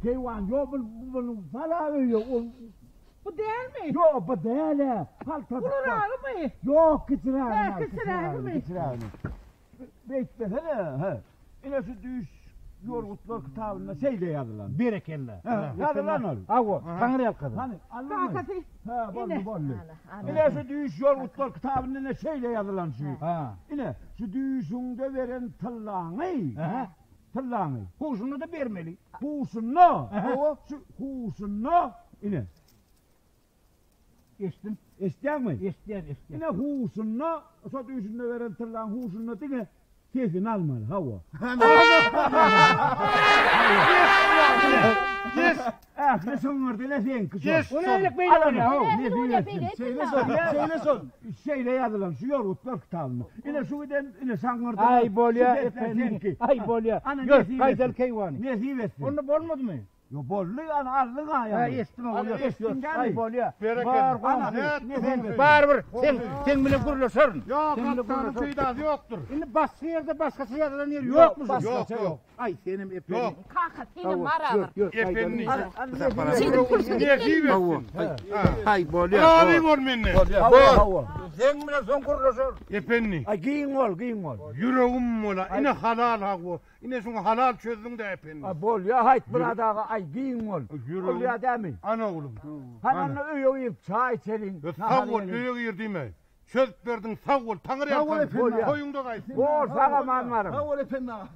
keýwan, ýok, bu bunu sala öýe, ol Bu dälmi? Ýok, bu däl-ä. Haltajyk. Uluragymy? Ýok, kiçirägini Hä, al, kiçirägimi? kiçirägini. Beýtmesene, hä. Ine şu düýş ýorgutlar kitabynda şeýle ýazylan. Berekella. Hä, ýazylan ol. Hawa, taňry ýalkasyn. Hany, aldyňmy? Kakasy. Hä, boldy, Ine. boldy. Ana, Ine şu düýş ýorgutlar kitabynda ine şeýle ýazylan şu. Ha. Ine, şu düýşüňde beren tyllaňy, Aha. tyllaňy. Huşunda da bermeli. Huşunda, Hawa. şu huşunda, ine, Eşitdim. eşitýäňmi? Eşitýän, eşitýän. Ine huşunda, şo düýşünde beren tyllaň huşunda diňe sesini almaly, hawa. Yes, Ähli şıňňyrdy ine seňki şo. yes. O nälik beýle bolýar? Hawa, Näme nesip bolýar etsin. beýle Şeýle şol, şeýle şol. Şeýle ýazylan şu ýorgutlar kitabynda. Ine şu giden ine şaňňyrdy. Aý bolýar Şu defter ependi. seňki. Aý bolýar. Ana Ýör, nesip gaýdaly etsin. keýwany. Nesip etsin. Onda bolmadymy? Yo boldy, ana aldyň ha Ha, ýaňy. eşitdim o. Ýör, Eşitdiň ýör. Aý dämi? bolýar. Berekella. Bar Ana, goňşy. nesip etsin. Barybir sen sen bilen gürleşerin. Ýok, Sen bilen haptanyň gürleşerin. peýdasy ýokdur. Indi başga ýerde başgaça ýazylan ýer ýokmy? Ýok, ýok. Aý senem ependi. Ýok. Kaka senem bar agyr. Ýör, ýör, Ependi. Şeýdip pulsuz Nesip etsin. Aý bolýar. Razy bol menden. Hawa, hawa. Sen bilen soň gürleşerin. Ependi. Ay giň bol, giň bol. Ýüregim bola. Ine halal hawa. Ine şuňa halal çözdüň de ependi. Ay bol ya hayt burada ay giň bol. Ýüregim- Bolýar dämi? Ana oglum. Hany onda öýe girip çaý içeliň. Sag bol, öýe gir diýme. Çözüp berdiň, sag bol. Taňry Sag bol, ýalkasyn. Ependi. Toýuňda gaýtsyn. Bol, sag aman baryň. Sag bol Ependi aga.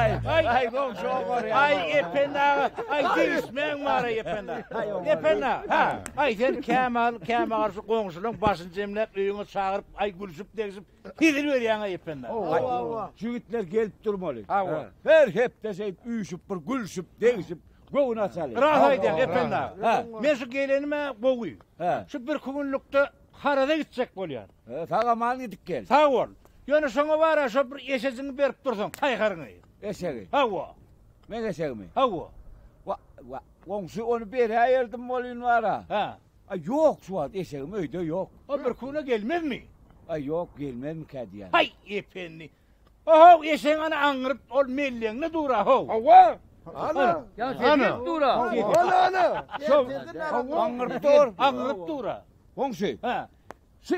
Ay ay ay goňşy oňarýar. Ay Ependi aga, ay degişmäň bar ay Ependi aga. Ependi aga, ha. Ay sen Kemal, Kemal garşy goňşularyň başyny jemläp öýüňe çagyryp, ay gülüşip degişip hezil berýäň ay Ependi aga. Jigitler gelip durmaly. Hawa. Her hepde şeýdip üýşüp bir gülüşip, degişip göwün açaly. Rahat aýdýaň Ependi aga. Ha. Men şu gelenime gowy. Ha. Şu bir günlükde harada gitjek bolýar. He, Sag aman gidip gel. Sag bol. Ýöne şoňa bara şo bir eşejiňi berip dursaň, taýharyňy. Eşegi. Hawa. Men eşegimi. Hawa. Va, va, goňşy ony beräýerdim bolýun bara. Ha. Ay ýok şu wagt eşegim öýde ýok. O bir güne gelmezmi? Ay ýok gelmezmikä diýen. Hay ependi. Oho eşeğin ana aňryp ol melleňine dura ho. Hawa. Ana. Ya Ana. sen dura. Ana ana. Şo Aňryp dur. aňryp dura. Goňşy. Ha. Şu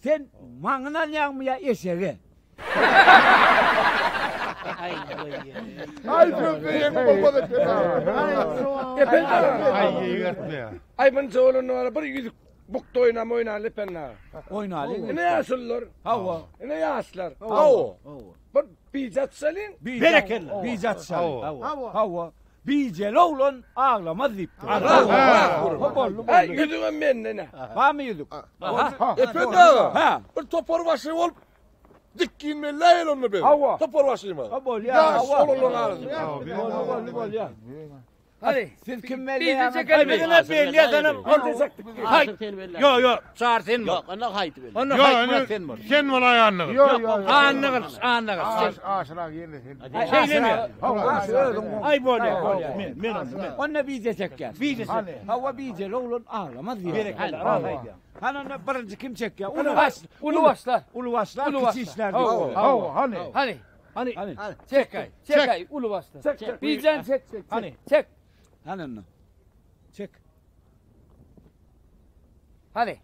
sen maňa ynanýaňmy ýa eşege? Aý sözde ýeňip bolmaz eken. Ependi aga. Aý ýegertme. Aý munça bolanda bara bir ýüzük bukda oýnam oýnaly Ependi aga. Oýnaly. Ine ýaşulular. Hawa. Ine ýaşlar. Hawa. Bir bije atşalyň. Berekella. Bije atşalyň. Hawa. Hawa. Bijeli oglan aglamaz diýipdir. Boldy, boldy. Aý ýüzügem mende ine. Barmy ýüzük? Ependi aga. Ha. Bir topar başy bolup dikgin belläýeli onda biz. Hawa. Topar başymyz. Ha bolýar. Ýaş oglanlaryň arasynda. Boldy, boldy, bolýar. Hadi. Siz kim Bizi belleýäňiz? çekelim. Bizine belli senem. Hay. Yo yo, çar sen bol. Ýok, onda haýty belle. Onda Yo, haýt sen bol. Sen bol aýanlygy. Yo yo. Anlygyl, anlygyl. Aşyrak ýerine sen. Şeýlemi? Aý bolýar, bolýar. Men, men onda, men. Onda bije çekýär. Bije çek. Hawa bijeli oglan aglamaz diýýär. Berekella, raz aýdýaň. Hany onda birinji kim çekýär? Uly baş, Uly başlar. Uly başlar, Uly kiçi başlar. işler Hawa. diýip. Hawa, hany. Hany. Hany, Hany. Çek aý. Çek aý uly başlar. Çek, çek. Bijan çek çek. Hany. Çek. Hany onda. Çek. Hany.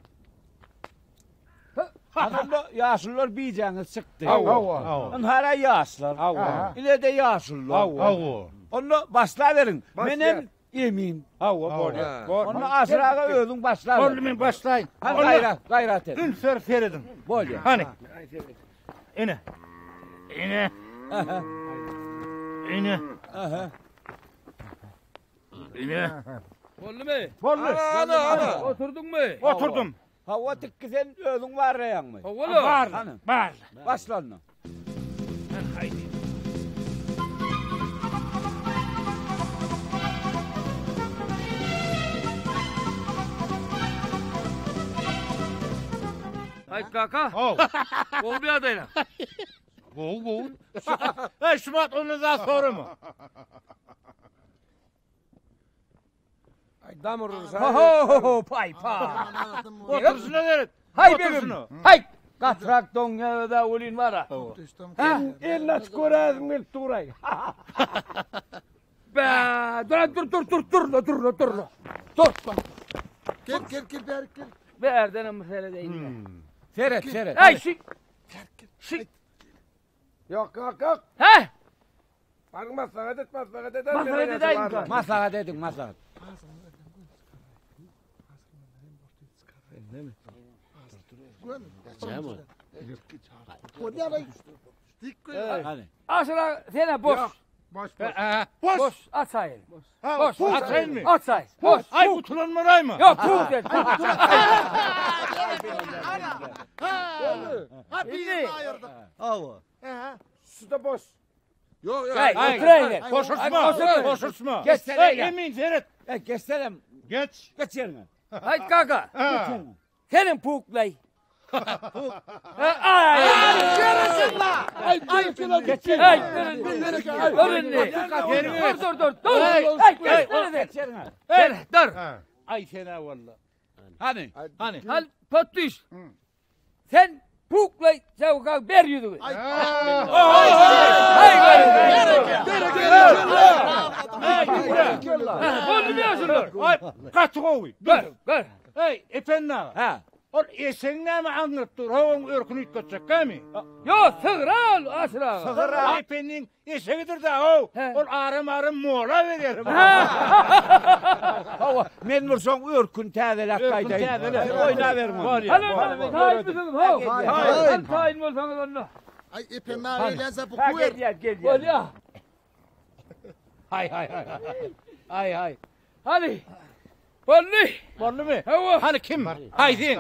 Hany onda ýaşulular bijäňiz çykdy. Hawa. Ynhara ýaşlar. Hawa. Ile-de ýaşulular. Hawa. Onda başlaberiň. Menem emin. Hawa, bolýar. Onda Aşyr aga özüň başla. Boldy men başlaýyn. Hany gaýrat, gaýrat et. Üns berip serediň. Bolýar. Hany. Ine. Ine. Ine. Aha. Ine. Boldumy? Boldy. Ana, ana. Oturdyňmy? Oturdum. Hawa tikki sen özüň barlaýaňmy? Hawa. Bar. Hany. Bar. Başla onda. Haydi. Haýt kaka. Haw. Gowy bir ýagdaýla. Gowy gowy. Ey şumat onu da sorama. Aý damar ursa. Ho ho ho pay pay. Oturşuna seret. Hay begim. Oturşuna. Hay. Gatrak doňýa da welin bara. Ha, elini açyk göräýdim gelip duraý. Be, dur dur dur dur dur dur dur dur. Dur. Gel gel gel bärik gel. Berdenem mesele değil. Seret, seret. Hey şik. Şik. Ýok, ýok, ýok. He? Baryň maslahat et, maslahat eder. Maslahat edäýin. Maslahat ediň, maslahat. Hany. Aşyra sene boş. Boş boş. Boş. Boş açayın. Boş. Açayın mı? Açay. Boş. Ay utulan moray mı? Yok puk de. Ha birini ayırdık. Hawa. Şu da boş. Ýok, ýok. Hey, Ay, oturayın. Boşurtma. Otur. Boşurtma. Geçsene Ey ya. Emin seret. E geçsene. Geç. Geç yerine. Hayt kaka. Ha. Senin puklay. Ay. Ay, berekella. Ay. Dur indi. Dur dur dur. Dur. Ay. Geç yerine. Dur. Dur. Ha. Ay sene valla. Hany. Hani. Hal patış. Sen puklay çabuk ber yüzüğü. Ay. Hay gari. Berekella. Boldu mu yaşlılar? Ay gaty gowy. Gör, gör. Ey efendi aga. Ha. Ol eşeğin näme aňryp dur? Hoň örkünü üýtgetjek mi? Yo sygra ol aşyra. Sygyr efendiniň eşegidir da o. He. Ol aram aram mola berer. Hawa, men bir soň örkün täzeläp Örkün gaýdaýyn. täzeläp. Oýnaberin onu. Bolýar. Hadi hadi tayin mısınız? Ho. Hadi tayin bolsanız onda. Ay ependi eýlense bu Ha kuwer. gelýär, gelýär. Bolya. Hay hay hay. Hay hay. Hadi. Boldu. Boldy mı? Hawa. Hani kim? Hay sen.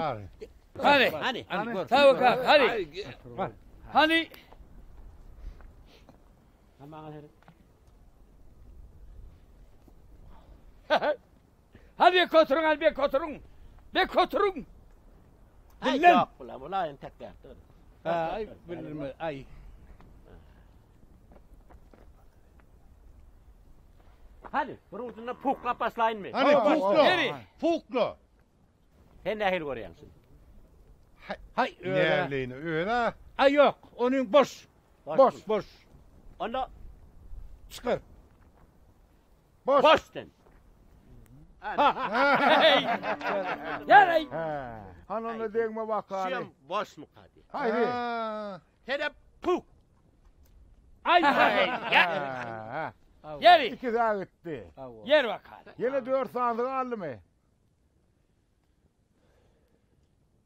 Hadi. Hany. Hani gör. Tavuk hadi. Hani. Hadi bek oturun hadi bek oturun. Bek oturun. Ay Bilmem. ýok bula, bula entek dur. Ay bilmem. Ay. Hany, bir ucunda puklap başlaýynmy? Hani pukla. Geri. Pukla. Sen nähili görýäň şunu? Hay öyle. Näleýini öyle. Ay yok. Onun boş. Boş boş. Onda Çıkar. Boş. boş sen. Hey. Gel hey. Hany onda degme bakaly. Şem boşmuka diýýär. Haýsy? Senem puk. Aý, Ýeri. Ikisi-ä gitdi. Ýer bakaly. Ýene dört sanysy galdymy?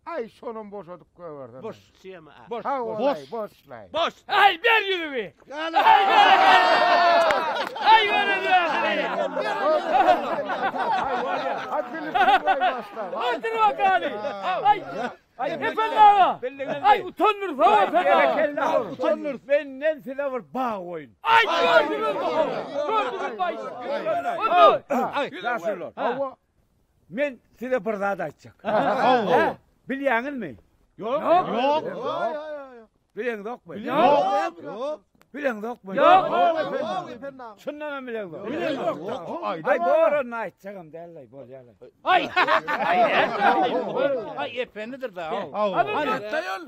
Aý, şonam boşadyp goýbersen. Boş şema. Boş. Boş. Boşlaý. Boş. Aý, ber ýüzügi. Aý, Aý, ber Otur bakaly. Aý, Aý, Ependi aga. Aý, utandyr, sag Ependi aga. Utandyr. Menden size bir bag goýun. Aý, gördüňiz Gördüňiz baý. Aý, ýaşulular. Hawa. Men size bir zat aýtjak. Hawa. Bilýäňizmi? Ýok. Ýok. Bileňzokmy? Ýok. Ýok. Bileňzokmy? Ýok. Şundan hem bileňzok. Bileňzok. Aý, boran aýtjagam däl-aý, bolýar. Aý. Aý, ependidir da.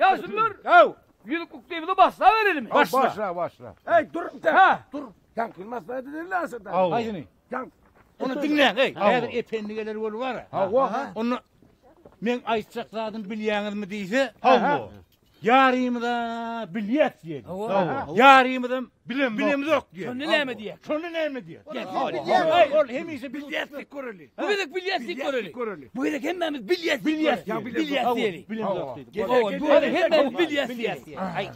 Ýaşulular. Haw. Ýüzük ukdymyzy başla berelim. Başla, başla. Ey dur. Ha. Dur. Ýaňky masla edildi aslynda. Haýsyny? Ony diňläň, eý. Häzir ependi geler bolup bar. Hawa. Onda men aýtjak zadym bilýäňizmi diýse, Hawa. Ýarymyza bilýäs diýeli. Hawa. Ýarymyzam Bilemzok. bilemzok diýeli. Şonda näme diýer? Şonda näme diýer? Aý, Ol hemişe bilýäslik göreli. Bu gezek bilýäslik göreli. göreli. Bu gezek hemmämiz bilýäs Bilýäs diýeli. diýeli. Bilýäs diýeli. Bilemzok diýdi. Hawa, bu gezek hemmämiz bilýäs diýeli. Aý.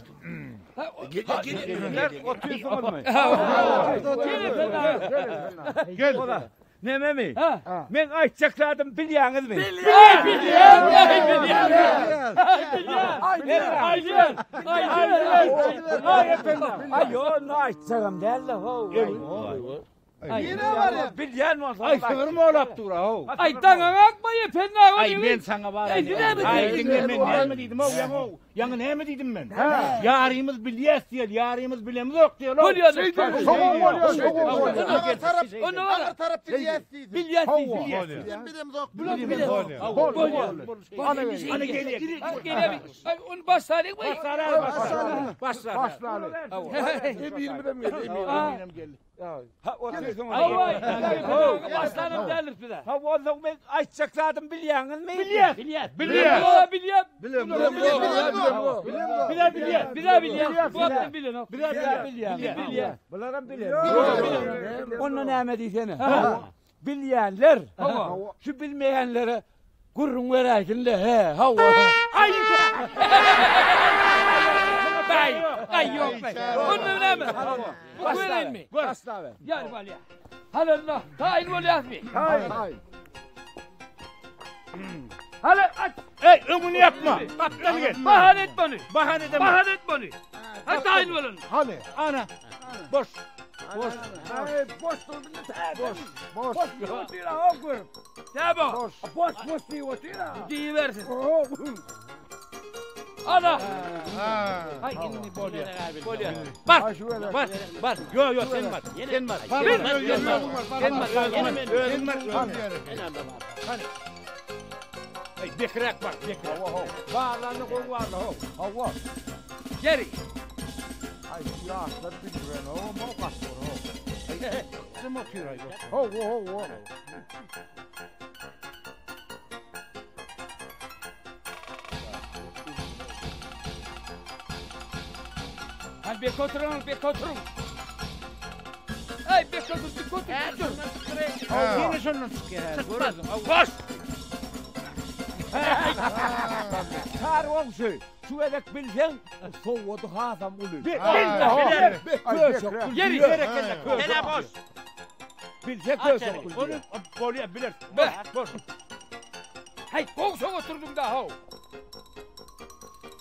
Sizler otyrsyňyzmy? Gel Ependi aga. Gel. Nememi? Ha. Men aýtjak zadym bilýäňizmi? Bilýän, bilýän, bilýän. Ay bilýän. Ay bilýän. Ay efendim. Ay ýok, aýtjagam däl-de, how. Nire barýar? Bilýän bolsa. Aý, sygyr molap dur, how. Ay daňaň akma Ependi aga. Aý, men saňa bar. Ey, näme Aý, diýdiň? diňle men näme diýdim, how, ýaňy, how. Ýaňy näme diýdim men? Ýarymyz bilýäs diýeli, ýarymyz bilemzok diýeli. how. Bolýar. Soňam bolýar, soňam bolýar. Aňyr tarap, Onda bar. aňyr tarap bilýäs diýdi. Bilýäs diýdi. Bizem bilemzok. Bolýar. Bolýar. Ana gelýär. Gel Ay onu başlalyk mı? Başla. Başlaly. Emirimiz geldi, emirimiz. geldi. Ha, otyrsyňyz. Hawa, başlanıp gelir bize. Ha, bolsa men aýtjak zadym bilýäňizmi? Bilýäs. Bilýär. Bilýäs. Bilýän, bilýän. Bilemzok. Bile bilýäs. Bize bilýän. Bu hafta bilen. Bilen bilýän. Bilýän. Bularam bilýän. Onda näme diýsene? Bilýänler. Şu bilmeýänlere gürrüň beräýsinle, he, hawa. Ay. Bay, ay yok bay. Onu näme? Bu gören mi? Başla be. Gel balya. Halallah. Tayin bolýar mi? Hay, hay. Hala aç. Ey, öňüni yapma. Gapdan gel. Bahane et beni. Bahane deme. Bahane et beni. Ha tayin bolun. Hany. Ana. Boş. Boş. Ay, boş dur, Boş. Boş. Boş otyr, ha, gör. Ne bu? Boş. Boş boş diýip otyr, ha. Diýibersin. Oh. Ana. Ha. Ay indi bolýar. Bolýar. Bar. Ay, şu ele. Bar. Bar. Yo yo sen bar. Sen bar. Bar, Sen bar, bar. bar, Sen bar. bar, Sen bar. bar. Özün bar. Hani. Ay bekrek bar. Bekrek. Barlany gowy barla, how. Hawa. Geri. Ay, ýaşlar bildiren, o, mo gaçdyr, o. Kim otuyor ay? Hawa, hawa. Hadi bek oturun, bek oturun. Ay bek otur, bek otur. Yine şundan çıkıyor. Çıkmaz. Boş. Kar goňşy, şu gezek bilseň, sowady hasam uly. Ay, Köşek. Geri. Gene boş. Bilse köşek uly. Onu bolýar bilir. Boş. Boş. Hey, gowşak oturdum da ha.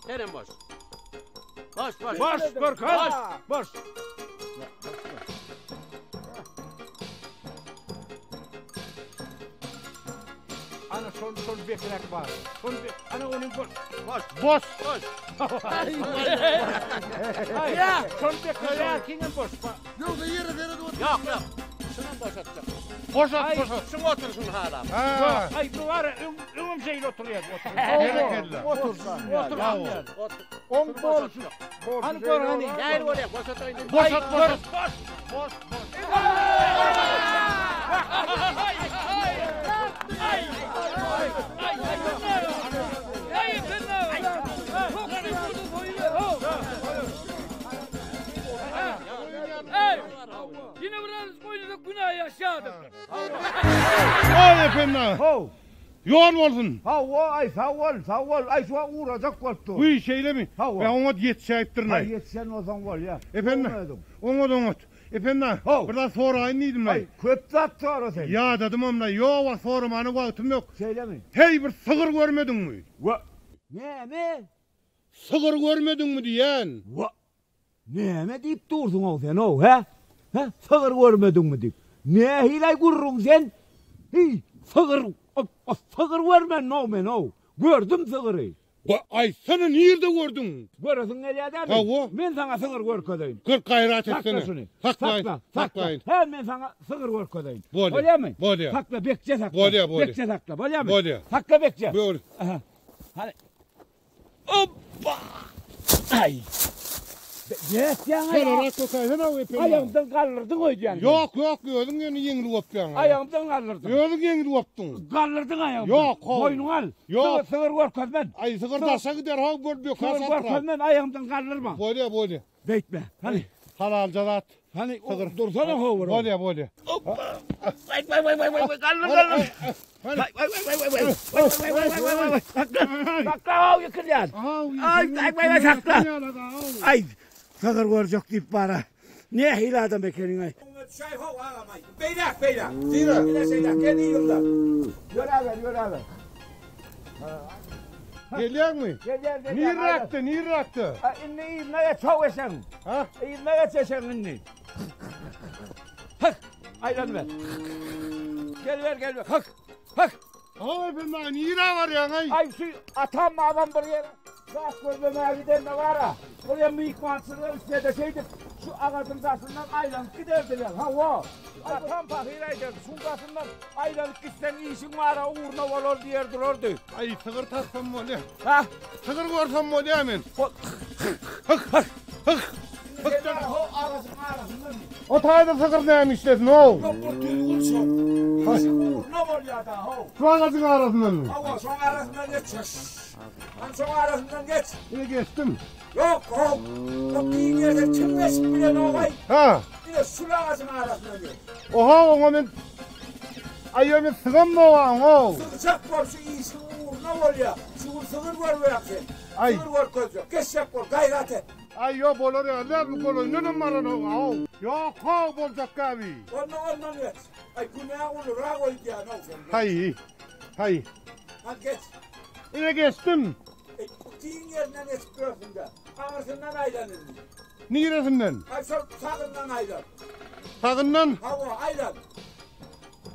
Senem boş. Boş boş. Boş Görkan. Boş. Ana şol şol bekrek bar. Şol ana onun boş. Boş. Boş. Boş. Ya şol bekrek kimin boş. Ýoksa ýere seredip otur. Yok yok. Şunam boşatacak. Boşat, boşat. Şun otursun hala. Ha. Ay bu var ya öňüm şeyle oturuyor. Berekella. Otursan. Otur. Bravo. Otur. On boş. Boş. Hani gör hani. Gel oraya boşatayım. Boşat, boşat. Boş. Boş. Ay, ay, ay. Ýene bir azajyk oýnasak günä ýaşadyk. Aý Ependi aga. How. Ýol bolsun. Hawa, aý sag bol, sag bol. Aý şu wagt ugrajak bolup dur. Wiý, şeýlemi? Hawa. Men oňat ýetişäýipdirin aý. Aý ýetişen bolsaň bolýa. Ependi, oňat oňat. Ependi aga, How. bir zat soraýyn diýdim aý. Aý köp zat sora sen. Ýadadymam-laý. Ýok, wagt soramana wagtym ýok. Şeýlemi? Heý, bir sygyr görmediňmi? Wa. Näme? Sygyr görmediňmi diýýän. Wa. Näme diýip dursuň-ow sen-ow, hä? Hä? Sygyr görmediňmi diýip. Nähili-aý gürrüň sen? Hiý, sygyr, sygyr görmedim-ow men-ow. Gördüm sygyry. Wa, aýtsana, nirde gördüň? Göresiň gelýär dämi? Hawa. Men saňa sygyr görkezeýin. Gör, gaýrat etsene. Sakla şuny. Saklaýyn, Sakla, saklaýyn. Hä, men saňa sygyr görkezeýin. Bolýa. Bolýamy? Bolýa. Sakla, bekje sakla. Bolýa, bolýa. Bekje sakla, bolýamy? Bolýa. Sakla bekje. Bol. Aha. Hany. Hoppa! Aý! Nätýäň aý? Çalarak kökäýsene o ependi. Aýagymdan galdyrdyň öýdýän. Ýok, ýok, özüň ýöne ýeňil gopýaň. Aýagymdan galdyrdyň. Özüň ýeňil gopduň. Galdyrdyň aýagymdan. Ýok, how. Boýnuňa al. Ýok. Sygyr, sygyr görkezmen. Aý, sygyr daşa gider, how, bol böker Sygyr satrar. görkezmen, aýagymdan galdyrma. Bolýa, bolýa. Beýtme. Hany. Halalja zat. Hany, Sygyr. dursana howur. Bolýa, bolýa. Waý, waý, waý, waý, waý, galdyr, galdyr. Waý, waý, waý, waý, waý, waý, waý, waý, waý, waý, waý, sakla, sakla, haw, ýykylýan. Aý, aý, waý, waý, sakla. Aý, sygyr görjek diýip bara. Nähili adam ekeniň, aý. Şaý, how, agam, aý. Beýläk, beýläk. Ine, şeýläk, gel yzymdan. Ýöräber, ýöräber. Gelýäňmi? Gelýän, gelýän. Nirräkde, nirräkde? Indi yzyna geç, how, eşegiň. Ha? Yzyna geç eşegiň indi. Hak! Aýlanyber. Geliber, geliber. Hak! Hak! Haw, Ependi aga, nirä barýaň-aý? Aý, şu atam, babam bir ýere zat gözlemäge gidende bar-a, bir ýere myhmançylyga gitse-de şeýdip, şu agajyň daşyndan aýlanyp giderdiler. Hawa, atam pahyr aýdardy, şuň daşyndan aýlanyp gitseň, işiň bar-a, ugruna bolar diýer durardy. Aý, sygyr tapsam bolýa. Ha? Sygyr görsem bolýa men. Hol. Hyk! Hyk! Hyk! O O taýda sygyr näme işlesin-ow? Ýok, bir düzgün şol. Işiň ugruna bolýa-da, how. Şu agajyň arasyndanmy? Hawa, şoň arasyndan geç. Hany şoň arasyndan geç. Ine geçdim. Ýok, how. O giň ýerde kim geçip bilenok-aý? Ha. Ine şul agajyň arasyndan geç. Oha, oňa men Aý, ýa men sygamok-a oňa-ow. Sygjak bol, şu işiň ugruna bolýa. Şu gün sygyr görüberem sen. Aý. Sygyr görkezjek. Geçjek bol, gaýrat et. Aý ýok bolar ýaly däl bu golaýyndanam baranok-ow. Ýok-how boljak gaby. Onda ondan geç. Aý günä ulurak öýdýän-ow sen. Haý, haý. Hany geç. Ine geçdim. Eý, giň ýerinden geçip ýörsüň-dä. Aňyrsyndan aýlan indi. Niresinden? Aý şol sagyndan aýlan. Sagyndan? Hawa, aýlan.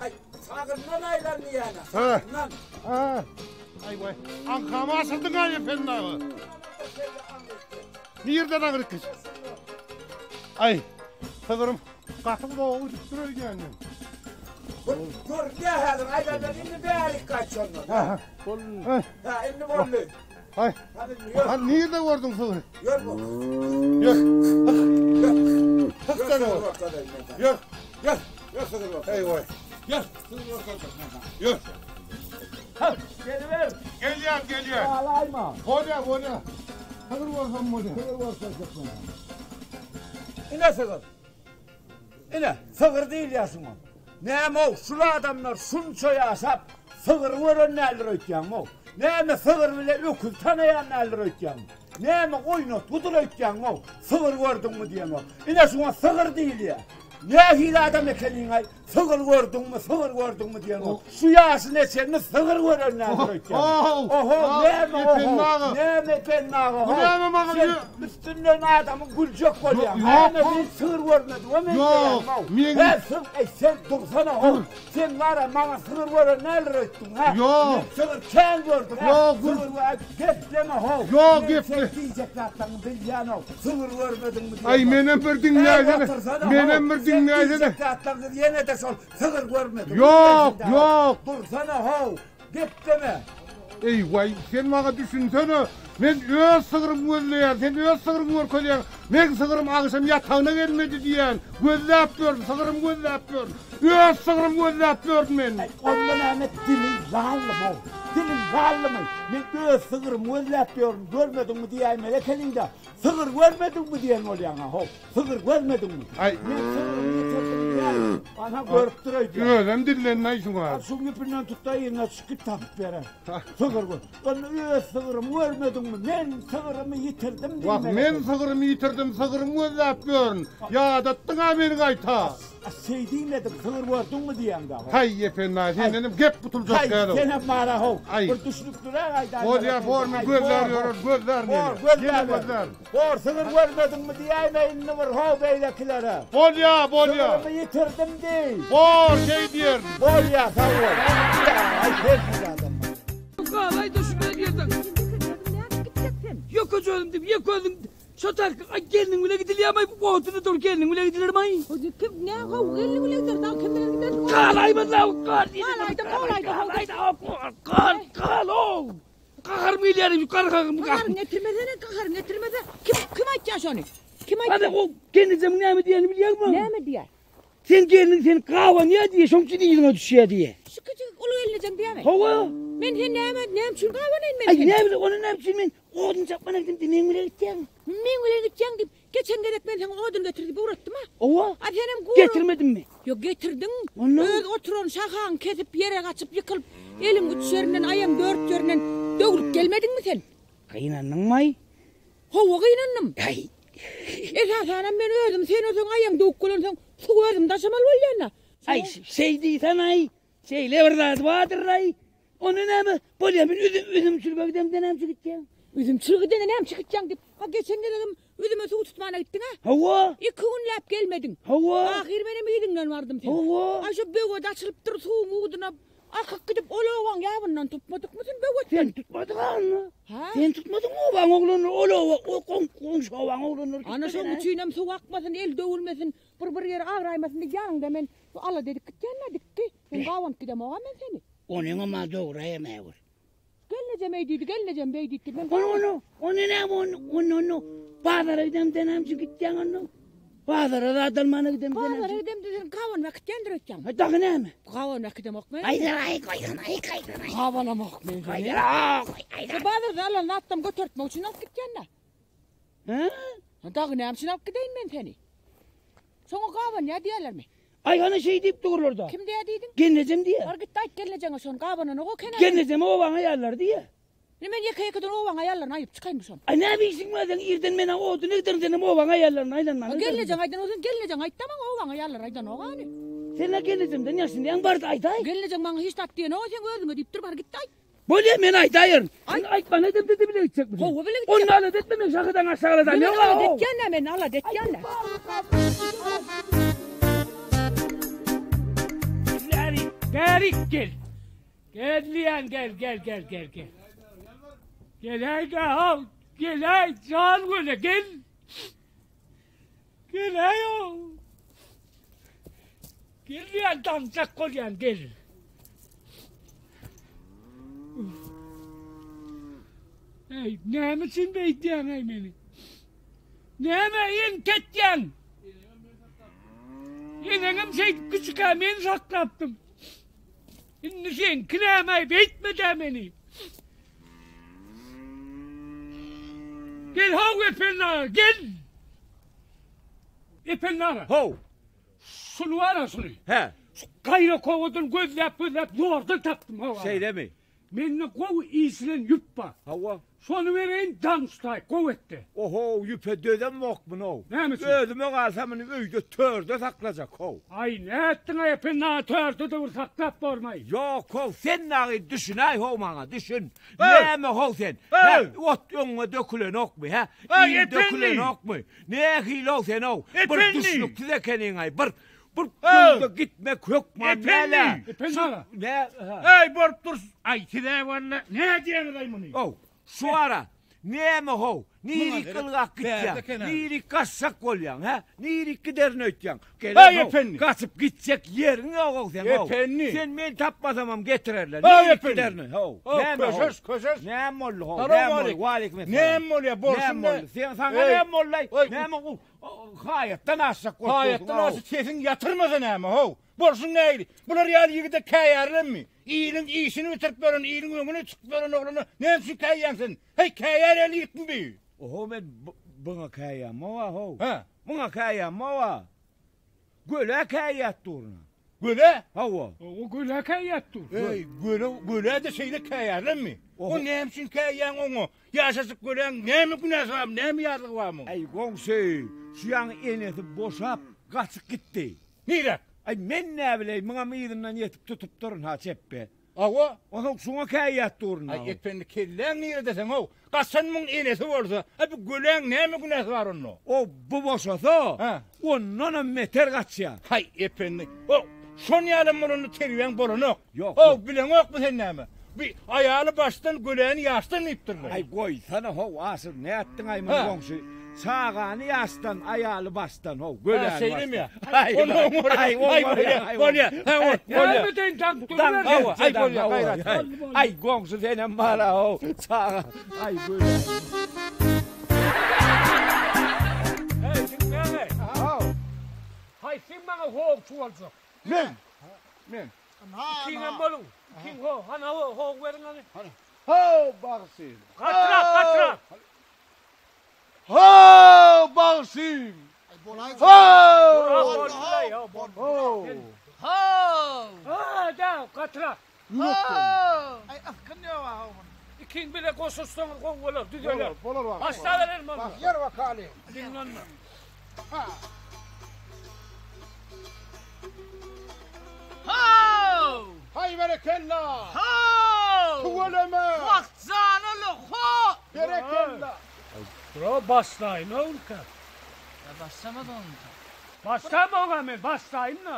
Aý, sagyndan aýlan diýýän-ä, Ha. sagyndan. Ha. Aý waý. Aňkamy aşyrdyň-aý Ependi aga. Nirden aňryk geç? Aý, sygyrym gaty uzaga gidipdir öýdýän men. Bu görünýär häzir aýlandan indi bärik gaýt şondan. Ha. Ha, indi boldy. Aý. Hadi indi ýör. Hany nirde gördüň sygry? Ýör bu. Ýör. Ýör. Hyk Ýör, sen sygyr ol. görkezeyim men sana. Ýör. Ýör. Ýör sygyr görkezeyim. Eý waý. Ýör. Sygyr görkezjek men sana. Ýör. Ha, geliber. Gelýän, gelýän. Galaýma. Bolýa, bolýa. Sygyr görsem bolýa. Sygyr görkezjek men sana. Ine sygyr. Ine, sygyr diýilýär şuňa. Näme-ow, şul adamlar şunça ýaşap, sygyr gören däldir öýtýäňmi-ow? Näme sygyr bile öküz tanaýan däldir öýtýäňmi? Näme oýnatgydyr öýtýäňmi-ow? Sygyr gördüňmi diýeňok. Ine şuňa sygyr diýilýär. Nähili adam ekeniň-aý, sygyr gördüňmi, sygyr gördüňmi diýeňok. Şu ýaşyna çenli sygyr gören däldir öýtýäňmi? Oho, näme oho, näme Ependi aga, Bu näme maňa Sen üstünden adamyň güljek bolýaň. Ýok, Näme men sygyr görmedim, o men Ýok, diýýän, men- He, syg, eý, sen dursana, how. Sen bar-a maňa sygyr gören näler öýtdüň, hä? Ýok. Men sygyr kän gördüm, hä? Ýok, gül- Sygyr gö- gepleme, how. Ýok, Men geple- sen diýjek zatlaryňy bilýän-ow. Sygyr görmediňmi diýen. Aý, menem bir diňläýsene. Eý, otursana, how. Menem bir diňläýsene. Sen diýjek zatlaryňy ýene-de şol sygyr görmedim. Ýok, ýok. Dursana, how. Gepleme. Eý, waý, sen maňa düşünsene. Men öz sygrymy gözleýän, sen öz sygryňy görkezýäň. Meň sygrym agşam ýatagyna gelmedi diýýän. Gözläp ýörün, sygrymy gözläp ýörün. Öz sygrymy gözläp ýörün men. Aý, onda näme diliň lallymy-ow? Diliň lallymy? Men öz sygrymy gözläp ýörün, görmediňmi diýäýmeli ekeniň-dä. Sygyr görmediňmi diýen bolýaň-a, how. Sygyr görmediňmi? Aý. Men sygrymy. Ana görüpdir öýdýän. Özem dillendi-aý şuňa. Al şuň ýüpünden tut-da yzyna düşüp git tapyp beren. Sygyr gör. Onda öz sygrymy görmediňmi? Men sygrymy ýitirdim diýmeli. Wah, men sygrymy ýitirdim, sygrymy gözläp ýörün. Ýadatdyň-a meni gaýta. A şeý diýmedim, sygyr gördüňmi diýýäň dagy. Haý, Ependi aga, sendenem gep gutuljak Haý, däl-ow. senem bar-a-how. Aý. Bir düşnükliräk aýdaýmaly. Bolýa, bor, men gözlär ýörerin, gözlärin Bor, ýene. gözlär Ýene ber. gözlärin. Bor, sygyr görmediňmi diýäýme indi bir how beýlekilere. Bolýa, bolýa. Sygrymy ýitirdim diý. Bor, şeý diýerin. Bolýa, sag bol. Aý, sensiz adam. Galaýda şu bilen ýerden. Ýeke özüm diýip, ýeke özüň şo tarka aý gelniň bile gidilýärmi bu otuny dur gelniň bile gidilermi? Kim ne how gelniň bile gider, dagy kim bilen gider? Galaýmaz-la, gal diýdim. Galaýda, galaýda, galaýda, gal, gal, ow. Gaharym gelýär, gaharym. Gaharyň getirmesene, gaharyň getirmese. Kim kim aýtýar şony? Kim aýtýar? Hadi o gelnejemiň näme diýenini bilýäňmi? Näme diýýär? Sen gelniň seni gabanýar diýýär, şoň üçin yzyňa düşýär diýýär. Şu kiçijik uly gelnejeň diýýärmi? Hawa. Men sen näme, näme üçin gabanaýyn men Aý seni? näme, ony näme üçin men odun çapmana gitdim, meň bilen gitýäň. Meň bilen gitýäň diýip, geçen gezek men saňa odun getir diýip ugratdym-a. Hawa. A senem gury. Getirmedimmi? Ýok, getirdiň. Ondan? Öz oturan şahaňy kesip, ýere gaçyp, ýykylyp, eliň üç ýerinden, aýaň dört ýerinden döwlüp gelmediňmi sen? Gynandyňmy-aý? Hawa, gynandym. Aý. Esasanam men özüm sen öseň aýaň döwük bolansoň, suwy özüm daşamaly bolýan-da. Aý, şeý diýsen-aý, şeýle bir zat bardyr-aý. Onda näme, bolýa, men üzüm, üzümçilige gidemde näme üçin gitýäň? Üzümçilige gidende näme üçin gitýäň diýip, ha geçen gezegem üzüme suw tutmana gitdiň-ä? Hawa. Iki günläp gelmediň. Hawa. Ahyr menem yzyňdan bardym seň. Hawa. Aý, şo böwet açylypdyr suwuň uduna akyp gidip, ol obaň ýabyndan tutmadykmy sen böwetden? Sen tutmadyň-a onda. Ha? Sen tutmadyň obaň oglanlary, ol oba, o goňşy obaň oglanlary tutdy. Ana şoň üçinem suw akmasyn, el döwülmesin, bir bir ýeri agraýmasyn diýip ýanyňda men alada edip gitýän-dä, dikdi. Sen gabanyp gidemog-a men seni. Onyňam-a dogry-a mäwür. Gelnejem eý diýdi, gelnejem beý diýdi. Men Ony, ony, ony näme, ony, ony, ony, bazara gidemde näme üçin gitýäň onda? Bazara zat almana gidemde näme Bazara üçin? gidemde sen gaban äkitýändir öýtýäň. Ha, dagy näme? Gaban äkidemok men. Aýdan, aý, goýdan, aý, goýdan, aý. Gabanamok men seni. Goýdan, aý, aýdan. Bazarda alan zatdan götertmek üçin alyp gitýän-dä. Hä? Dagy näme üçin alyp gideýin men seni? Şoňa gabanýa diýerlermi? Aý hany şeý diýip durlar-da. Kim diýýär diýdiň? Gelnejem diýýär. Bar git-de aýt gelnejeňe şony, gabananok o kenara. Gelnejem obaň aýallary diýýär. Indi men ýeke-ýekeden obaň aýallaryny aýyp çykaýynmy şony? Aý näme işiň bar seň irden men-ä odun egdirin senem obaň aýallaryny aýlanmaga gidersiň. Gelnejeň aýdan bolsa gelnejeň aýtda maňa obaň aýallary aýdanok hany. Sen-ä gelnejemden ýaşynýaň bar-da aýdaý. Gelnejeň maňa hiç zat diýenok seň özüňe diýipdir bar git-de aýt. Bolýa, men aýdaýaryn. Sen aýtmana edemde-de bile gitjekmi sen? Hawa, bile gitjek. Onda alada etme, men şahadan aşak aladam Men ýok. alada etýän-ä, men alada etýän-ä. Bärik, bärik gel. Gel diýýän, gel, gel, gel, gel, gel. Geläý-dä, haw, geläý, jan göle, gel. Geläý-ow. Gel diýýän, daňjak bolýan, gel. Eý, näme üçin beýdýäň-eý meni? Näme entetýäň? Eneňem şeýdip kiçikä men saklapdym. Indi seňki näme-aý, beýtme-dä meni. Gel how Ependi aga, gel! Ependi aga. How. Şuny bar-a şuny. Hä. Şu gaýra kowadan gözläp-gözläp zordan tapdym how aga. Şeýlemi? Mende gowy işilen ýüp bar. Hawa. Şony bereýin daň tutaý, gowy etdi. Ohow, ýüpe dözemok muny-ow. Näme üçin? Özüme galsa muny öýde törde saklajak-how. Aý, nätdiň-aý Ependi aga, törde-de bir saklap bormaý. Ýok-how, sen dagy düşünäý-how maňa, düşün. Näme-how sen? Hä, ot öňüňe dökülenokmy, hä? Iým dökülenokmy? Nähili-ow sen-ow? Bir düşnüksiz ekeniň-aý, bir Bir ýolda gitmek hökman däl-ä. Ependi aga. Nä? Eý, bolup dur. Aý, siz-ä walla nädýäňiz-aý muny? Ow, şu ara näme how? Nirik ylgap gitýäň? Nirik gaçjak bolýaň, hä? Nirik giderin öýtýäň? Eý, Ependi! Gaçyp gitjek ýeriň ýog-ow seň, how. Ependi! Sen meni tapmasamam getirerler. Eý, Nirik Ependi! giderin, how? How, Näme, how? köşeş, köşeş. Näme boldy, how? Salam Näme boldy? aleýkum. Waleýkim essalam. Näme bolýar, bolşuň Näme nä? boldy? Sen saňa Eý, näme boldy-aý? eý, Näme, Haýatdan aşjak bolup Haýatdan aşyp sesiňi ýatyrmasa näme, how? Bolşuň nähili? Bular ýaly ýigide käýärlermi? Iliň işini bitirip ýören, iliň öňüne çykyp ýören oglana näme üçin käýýäň sen? Heý, käýär ýaly ýigitmi bi? Oho, men buňa käýýäm-ow-a, how. Hä? Muňa käýýäm-ow-a. Göle käýýät durun. Göle? Hawa. O göle käýýät dur. Eý, göle, göle-de şeýle käýärlermi? O näme üçin käýýäň oňa? Ýaşajyk göläň näme günäsi bar, näme ýazlygy bar muň? Eý, goňşy, şu ýaňy enesi boşap, gaçyp gitdi. Nirä? Aý, men näbileý, muňam yzyndan ýetip tutupdyryn-ha çepbe. Hawa. Onsoň şuňa käýýät durun. Aý, ependi, kelläň nirede seň-ow? Gaçan muň enesi bolsa, a bu göläň näme günäsi bar onda? O, bu boşasa, ondanam beter gaçýar. Haý, ependi, o, şon ýalam bolanda terbiýäň bolanok. Ýok. How, bileňokmy sen näme? Bi aýaly başdan, göläni ýaşdan diýipdirler. Aý, goýsana, how, Aşyr, nätdiň-aý muny goňşy? Çagany ýaşdan, aýaly başdan, how, göläni başdan. Ha, şeýlemi? Aý, aý, bolýa, bolýa, ha, bolýa. Näme deýin, daňyp duruber. Hawa, aý, bolýa, gaýrat. Aý, goňşy senem bar-a, how, çaga, aý, göläni. Heý, diňläň-eý. Haw. Haýsyň maňa howçy boljak? Men. Men. Ikiňem boluň. Ikiň ho, hana ho, ho beriň hany. Hany. Ho, bagşym. Gatyrak, gatyrak. Ho, bagşym. Ho! Ho! Ho! Ha, da, gatyrak. Ýürekden. Aý, ysgyn ýok-a ho munuň. Ikiň bile goşulsaňyz gowy bolar, düzeler. Bolar, bolar. Başlaberelim onda. Ýör bakaly. Diňlenme. Ha. How! Haý berekella! How! Tüweleme! Wagt janaly ho! Berekella! Bro başlaýyn oňka. Ýa başlamady oňka. Başlamok-a men, başlaýyn-da.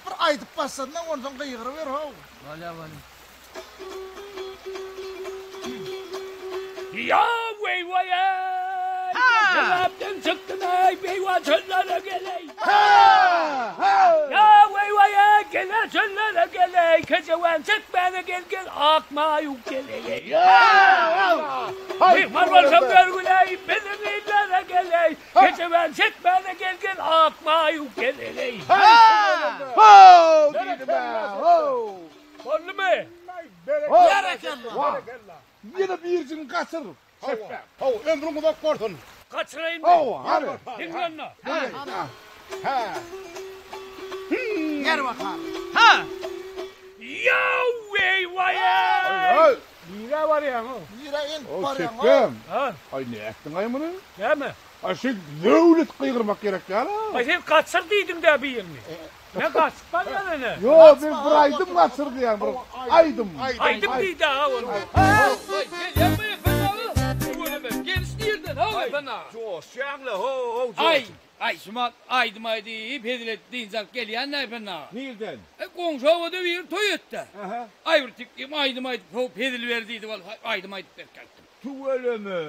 Bir aýdyp başladyň onsoň gygyryber how. Bolýa bolýa. Ýa weý waý eý! Jelapdan çykdym eý, beýwan çöllere geleý. Ýa weý waý eý, gele çöllere geleý, kejewen çekmäne gel gel ak maýuk geleý. Myhman bolsaň görgüleý, biziň illere geleý, kejewen çekmäne gel gel ak maýuk geleý. How diýdim-ä, how! Boldumy? Berekella. Ýene birjigini gaçyr. Hawa, hawa, ömrüň uzak bolsun. Gaçyraýynmy? Hawa, hany. Diňle onda. Hä. Ýer bakalym. Ha! Ýow, weý, waý-eý! Nirä barýaň-ow? Nirä eňip O, barýaň-ow? çekgem. Ha? Aý, nätdiň-aý muny? Näme? Aý, şeýdip zöwlet gygyrmak gerek däl-a. Aý, sen gaçyr diýdiň-dä birini. Men gaçyp barýan ene. Ýok, men bir aýdym gaçyr diýýän, bir aýdym. Aýdym diýdi aga ol. Haý, gelýäňmi Ependi aga? Tüweleme, geliş nirden, haw Ependi aga? Joşýaň-la, ho-ow, joşup. Aý, aý, şumat aýdym aýdyp, hezil edip dynç alyp gelýän-dä Ependi aga. Nirden? E, goňşy obada biri toý etdi. Aý, bir tikgim aýdym aýdyp, how, hezil ber diýdi, wal, aýdym aýdyp berip gaýtdym. Tüweleme!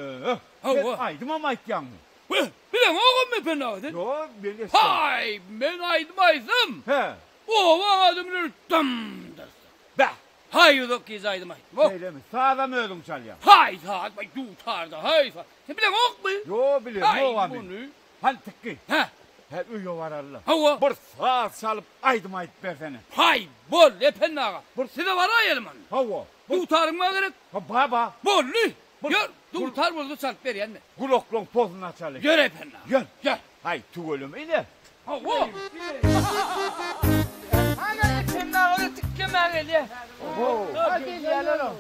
Hawa. Sen aýdymam aýtýaňmy? Weh, bileňogam Ependi aga sen? Ýok, men eşitmedim. Haý, men aýdym aýtsam, Hä. obaň adamlary dym-dyrsyn. Beh! Haý, uzak gije aýdym aýtdym, oh. Şeýlemi? Sazam özüň çalýaň? Haý, saz, baý, dutarda, haý, saz. Sen bileňokmy? Ýok, bilemogam men. Haý, muny. Hany tikgi. Hä. Hä, öýe baraly-la. Hawa. Bir saz çalyp, aýdym aýdyp bersene. Haý, boldy, Ependi aga. Bir size baraýalym onda. Hawa. Dutaryň bar gerek? Ha, bar, bar. Boldy. Ýör, dutar bolsa çalyp berýän men. Gulaklaň pozuny açaly. Ýör Ependi aga. Ýör. Ýör. Haý, tüweleme ine. Hawa. Ana Ependi aga tiklemä gelýär. Ha gelýärler o.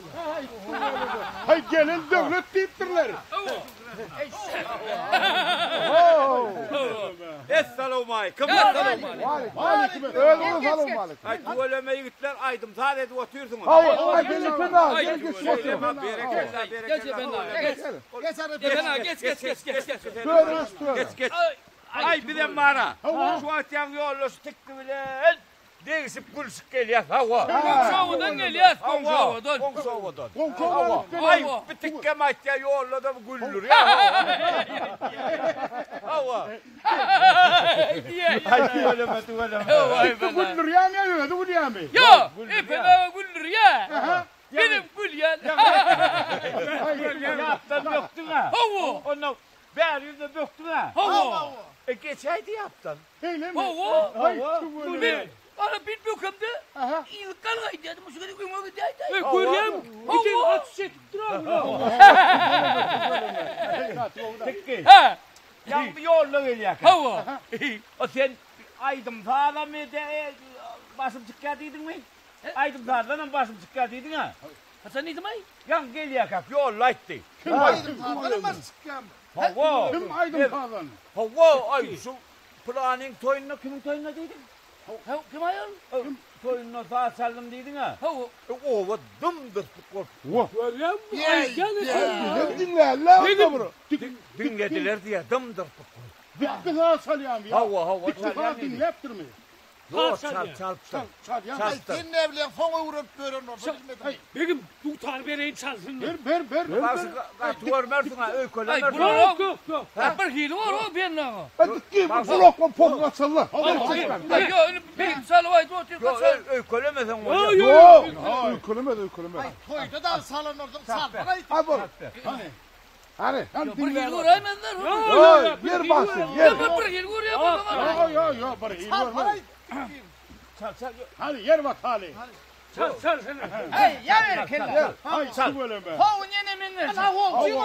Haý, gelen döwlet diýipdirler. Essalawmaleýkim. Waleýkim. Özüňe salowmaleýkim. Haý, tüweleme ýigitler, aýdym-saz edip otyrsyňyz. Hawa, haý, gel Ependi aga, gel geç otur. Berekella, Geç Ependi aga, geç. Geç hany. Ependi aga, geç, geç, geç, geç, geç. Töre geç, töre. Geç, geç. Aý, bizem bar-a. Şu wagt ýaňy ýoldaş tikdi bilen degişip gülşüp gelýäs, hawa. Goňşy obadan gelýäs, goňşy obadan. Goňşy obadan. Goňşy obadan. Aý, bir tikgem aýtýar, ýolda-da güldürýär, hawa. Aý, tüweleme, tüweleme. Tikgi güldürýärmi ýa özi gülýärmi? Ýok, Ependi aga güldürýär. Menem gülýän. Ýapdan bökdüň-ä. Hawa. Onda bäri ýüzüne bökdüň-ä. Hawa. E, geçäýdi ýapdan. Şeýlemi? Hawa. Haý, tüweleme. Men ana bir bökemde yzyk galgaýdýardym, şu gezek öňe gidäýdi. E, görýäňmi? Giden aç çekip duran. Tikgi. Hä. Ýaňy ýolda gelýärkä. Hawa. O sen. aýdym-sazam başym çykýar diýdiňmi? Aýdym-sazdanam başym çykýar diýdiň-ä. Haçan diýdim-aý? Ýaňy gelýärkäk ýolda aýtdy. Kim aýdym-sazdanam başy çykýarmy? Hawa. Kim aýdym-sazdan? Hawa, aý, şu pylanyň toýunda kimiň toýunda diýdiň? Hawa, kim aýol? Kim toýunda saz çaldym diýdiň-ä. Hawa. Oba dym-dyrslyk bolup. Görýäňmi, aýdýan eken. Bizem diňlärler onda bir. Diňlediler diýýär, dym-dyrslyk bolup. Dikgi saz çalýarmy ýa? Hawa, hawa, Dikgi saz diňläpdirmi? Ýok, çal, çalypdyr. Çalýan. Aý, sen näbilýäň, soň öwrenip ýören bolsa bilmedim. Begim, dutary bereýin çalsyn. Ber, ber, ber. Bagşy gaty görmersiň-ä, öýkelemersiň. Ýok, ýok, ýok. Bir hili bor, o Benni aga. Dikgi, bu gulakla pozuň açyldy. Ýok, indi begim çalyp aýdyp otyr, kaçan. Ýok, öýkelemeseň bolýar. Ýok, öýkelemez, öýkelemez. Aý, toýda dagy çalanlardan çalmaly aýdym. Ha, bol. Hany. Hany, hany Bir diňläp. hili göräýmezler. Ýok, ýer bagşy, ýer. Bir hili görýär bu zaman. Ýok, ýok, ýok, bir hili görmez. Çal, çal. Hany, ýer bakaly. Çal, çal sen. Aý, ýa berekella. Aý, tüweleme. How ýene menden. Ana howçy ol.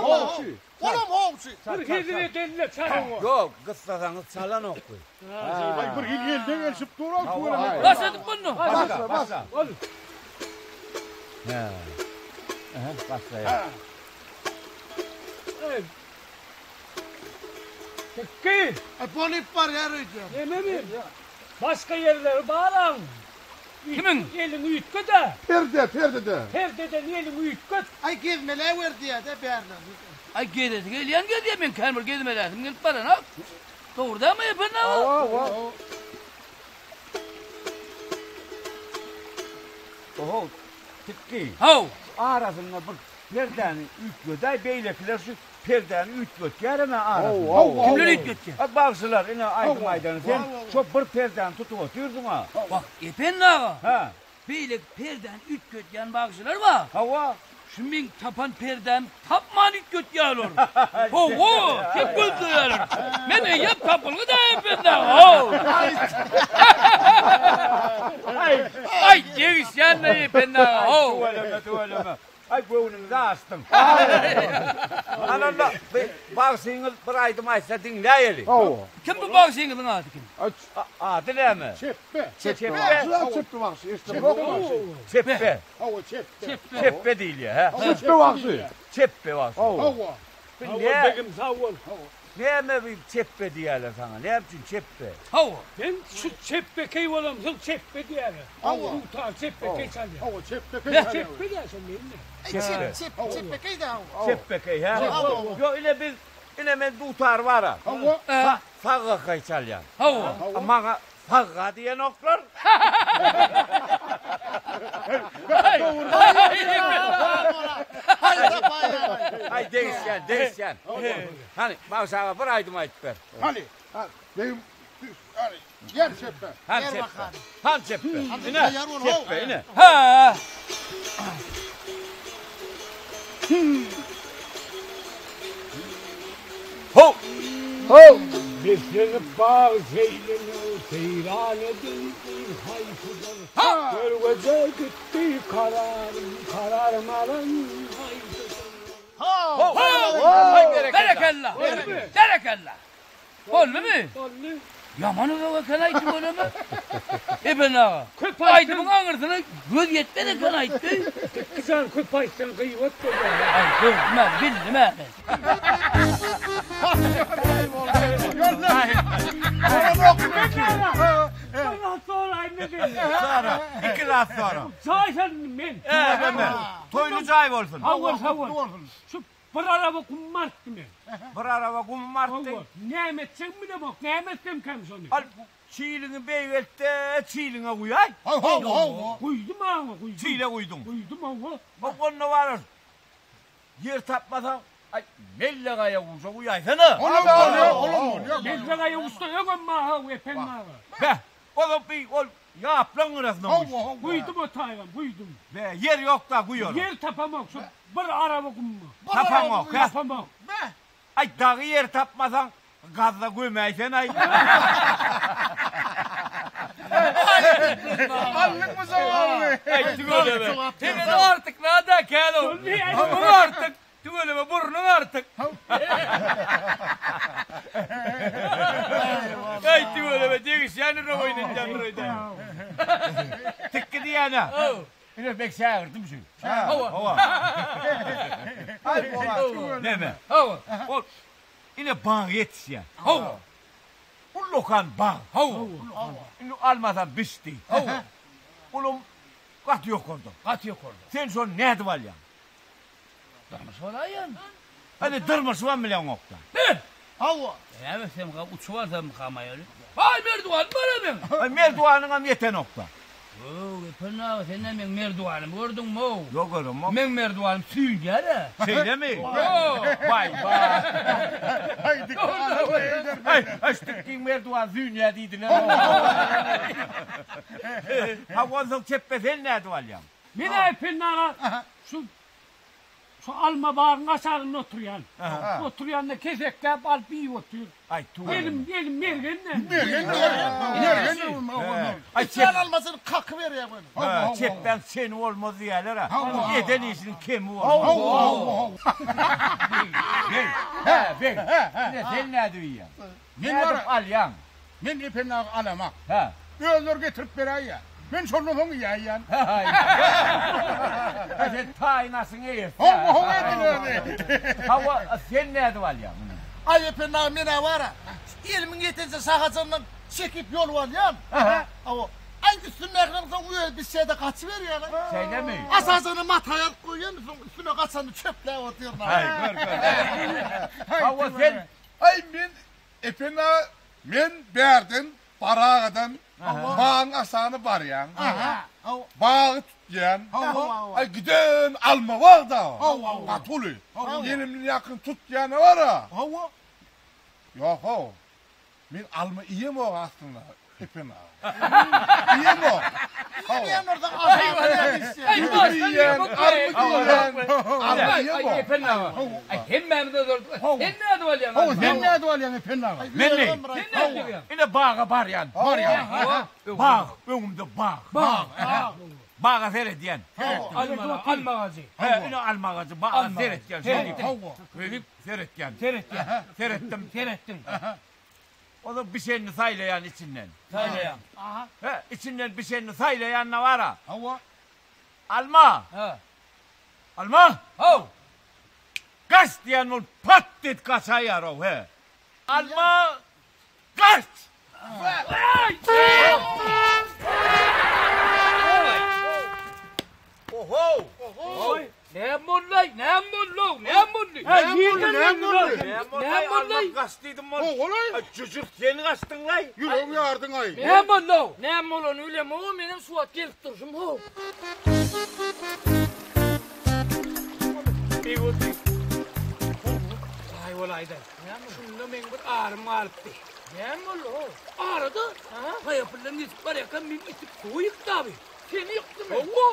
Olam howçy. Bir hili edende çal. Ýok, gyssasaňyz çalanok bu. Aý, bir hili elde gelşip dur, al tüweleme. Baş edip bunu. Başla, başla. Ol. Hä. Aha, başlaýar. Tikki. Aý, bolup barýar öýdýän. Nememi? Başga ýerleri baram. Kimiň? Eliňi üýtget-ä. Perde, perdede. Perdeden eliňi üýtget. Aý, gezmeläber diýýär-dä bärler. Aý, gezesi gelýän gezýär, men kän bir gezmeläsim gelip baranok. Dogry dälmi, Ependi aga? Hawa, hawa. Oho, Tikki. Haw. Şu arasynda bir perdäni üýtgedäý, beýlekiler şu perdäni üýtgetýärem-ä arasynda. Haw, Kimler üýtgetýär? A bagşylar, ine aýdym aýdany sen şo bir perdäni tutup otyrdyň-a. Wah, Ependi aga. Hä. Beýleki perdäni üýtgetýän bagşylar bar. Hawa. Şu meň tapan perdämi tapman üýtgetýärler. Hawa, hep gözleýärler. Men eýýäm tapylgy-da Ependi aga, how. Aý, degişýän-de Ependi aga, how. Tüweleme, tüweleme. Aý, göwnümizi açdyň. Ananda, bi bagşyňyz bir aýdym aýtsa diňläýeli. Hawa. Kim bu bagşyňyzyň ady kim? Ady näme? Çepbe. Çepbe. Çepbe bagşy. Eşitdim. Çepbe. Hawa, çepbe. Çepbe diýilýär, hä? Çepbe bagşy. Çepbe bagşy. Hawa. Sag bol begim, sag bol. Näme bir çepbe diýýärler saňa? Näme üçin çepbe? Hawa. Men şu çepbekeý bolamsoň çepbe diýýärler. Hawa. Dutar çepbekeý çalýar. Hawa, çepbekeý çalýar. Çepbe diýýär şo mende. Çep, çep, çepbekeý-dä hawa. Çepbekeý, hä? Ýok, ine biz, ine men dutar bar-a. Hawa. Saggakaý çalýan. Hawa. Maňa sagga diýenoklar. Aý degişýän, degişýän. Hany, Bagşy aga bir aýdym aýdyp ber. Hany, begim, hany, ýer çepbe. Hany çepbe. Hany çepbe. Ine, çepbe, ine. Hä. Ho! Ho! Beslenip bag seýlini seýran edildi haýsydyr Görgeje gitdi kararym kararym alan haýsydyr Ho! Ho! Berekella! Berekella! Boldumy? Boldy. Ýaman uzak eken-aý tüweleme. Ependi aga. Köp aýdymyň aňyrsyna göz ýetmez eken aýtdy. Tikki jan köp aýtsaň gyýbat bolýar. Aý gördüm-ä, bildim-ä men. Bir zat soraýyn men senden. Sora. Iki zat sora. Jaý sen men. Tüweleme. Toýly jaý bolsun. Hawa, hawa. Şu Bir araba gum artdy men. Bir araba gum artdy. Hawa, näme etjegimi bilemok, näme etsemkäm şony? Al, çiliňi beýgelt-de, çiliňe guýaý. Hawa, hawa. Guýdum aga, guýdum. Çile guýduň. Guýdum, hawa. Bak, onda barar. Ýer tapmasaň, aý, Mellegaýaguja guýaýsana. Olam bolýar, olam bolýar. Mellegaýaguşda öňem bar, hawa, Ependi aga. Beh, ozal bi ol ýaplaň gyrasyna guýsun. Hawa, hawa. Guýdum o taýgam, guýdum. Be, ýer ýok-da guýara. Ýer tapamok, şu bir araba gumma. Tapaňok, hä? Tapamok. Be. Aý, dagy ýer tapmasaň, gazda gömäýsen-aý. Aldyňmy jogabyny? Aý, tüweleme. Senden artyk nada käl-ow. Muň artyk. Tüweleme burnuň artyk. Aý tüweleme degişýän. Gülüşýändir oýun edýändir öýde. Tikgi diýýän-ä. Ine meň şägirdim şu. Hawa. Hawa. Aý bola. Näme? Hawa. Ol ine bag ýetişýär. Hawa. Ullakan bag. Hawa. Indi almasam bişdi. Hawa. Olam gaty ýokarda. Gaty ýokarda. Sen şony nädip alýaň? Dyrmyş bolaýan. Hany dyrmyşybam bileňokda. He! Hawa. Näme sen ga uçup alsam kamaýaly. Haý merdiwan bar meň. Aý merdiwanyňam ýetenokda. Ow, Ependi aga sen näme meň merdiwanymy gördüňmi-ow? Ýok göremok. Meň merdiwanym süýnýär-ä. Şeýlemi? Baý baý. Aý dikkat. Aý, aş dikgiň merdiwany süýnýär diýdiler. Ha onsoň çepbe sen nädip alýaň? Men-ä Ependi aga şu şu alma bagyň aşagynda oturýan. Oturýanda kesekläp alyp iýip otyr. Aý tüweleme. Elim elim mergen-de. Mergen mergen. Aý Sen almasyny kakyberýär göni. Ha, çepbeň çeni bolmaz diýerler-ä. Eden işiniň kemi bolmaz. Hawa. Beg, hä, beg. Ine sen nädip iýýäň? Men Nädip bar- alýaň? Men Ependi aga alamak. Hä. Özleri getirip beräýýär. Men şondan soň iýäýýän. Haý. Ha, sen taýyn aşyň eýesi. Hawa, hawa edil özi. Hawa, sen nädip alýaň muny? Aý Ependi aga men-ä bar-a. Elimiň ýetenje şahajandan çekip ýolup alýan. Hawa. Aý üstündäkileň soň özi bişýä-de gaçyberýär. Şeýlemi? Aşagyna mata ýazyp goýýan, soň üstüne gaçany çöpläp otyryn. Haý, gör, gör. Hawa, sen Aý men Ependi aga men bärden Baragadan bagyň aşagyna barýan. Bagy tutýan. Aý giden alma bar-da. Gaty uly. Elimden ýakyn tutýana bar-a. Hawa. Ýok-ow. Men alma iýemok aslynda Ependi aga. Iýemok. Iýmeýän bolsaň aşagyna näme işýän? Aý Iýen, armyt iýen. Alma Aý iýemok. Ependi aga. Aý hemmämiz özerdik. Sen nädip alýaň? Hawa, sen nädip alýaň Ependi aga? Men ne? Sen nädip alýaň? Ine baga barýan. Barýan. Bag, öňümde bag. Bag. Baga seredýän. Alma, alma agajy. He, ine alma agajy, baga seredýän. Şeýdip. Seretdiň. Seretýän. Seretýän. Seretdim. Seretdiň. O da bişenini saýlaýan içinden. Saýlaýan. He, içinden bişenini saýlaýan-da bar-a. Hawa. Alma! Ha. Alma! Haw! Gaç diýen bolup pat diýip gaçaýar-ow, he. Alma! Gaç! Oho! Näme boldy? Näme boldy? Näme boldy? Ha, nirden näme boldy? geldi? Näme boldy? Gaç diýdim bol. Ogulaý. Ay, Jüjük sen gaçdyň-laý. Ýüregimi ýardyň aý. Näme boldy? Näme bolany bilemok, menem şu wagt gelip durşum ho. Aý bolaýda. Şunda meň bir arym galypdy. Näme boldy? Arada haýapyldan geçip barýarkam men itip suwa ýykdy abi. Seni ýykdymy? Hawa.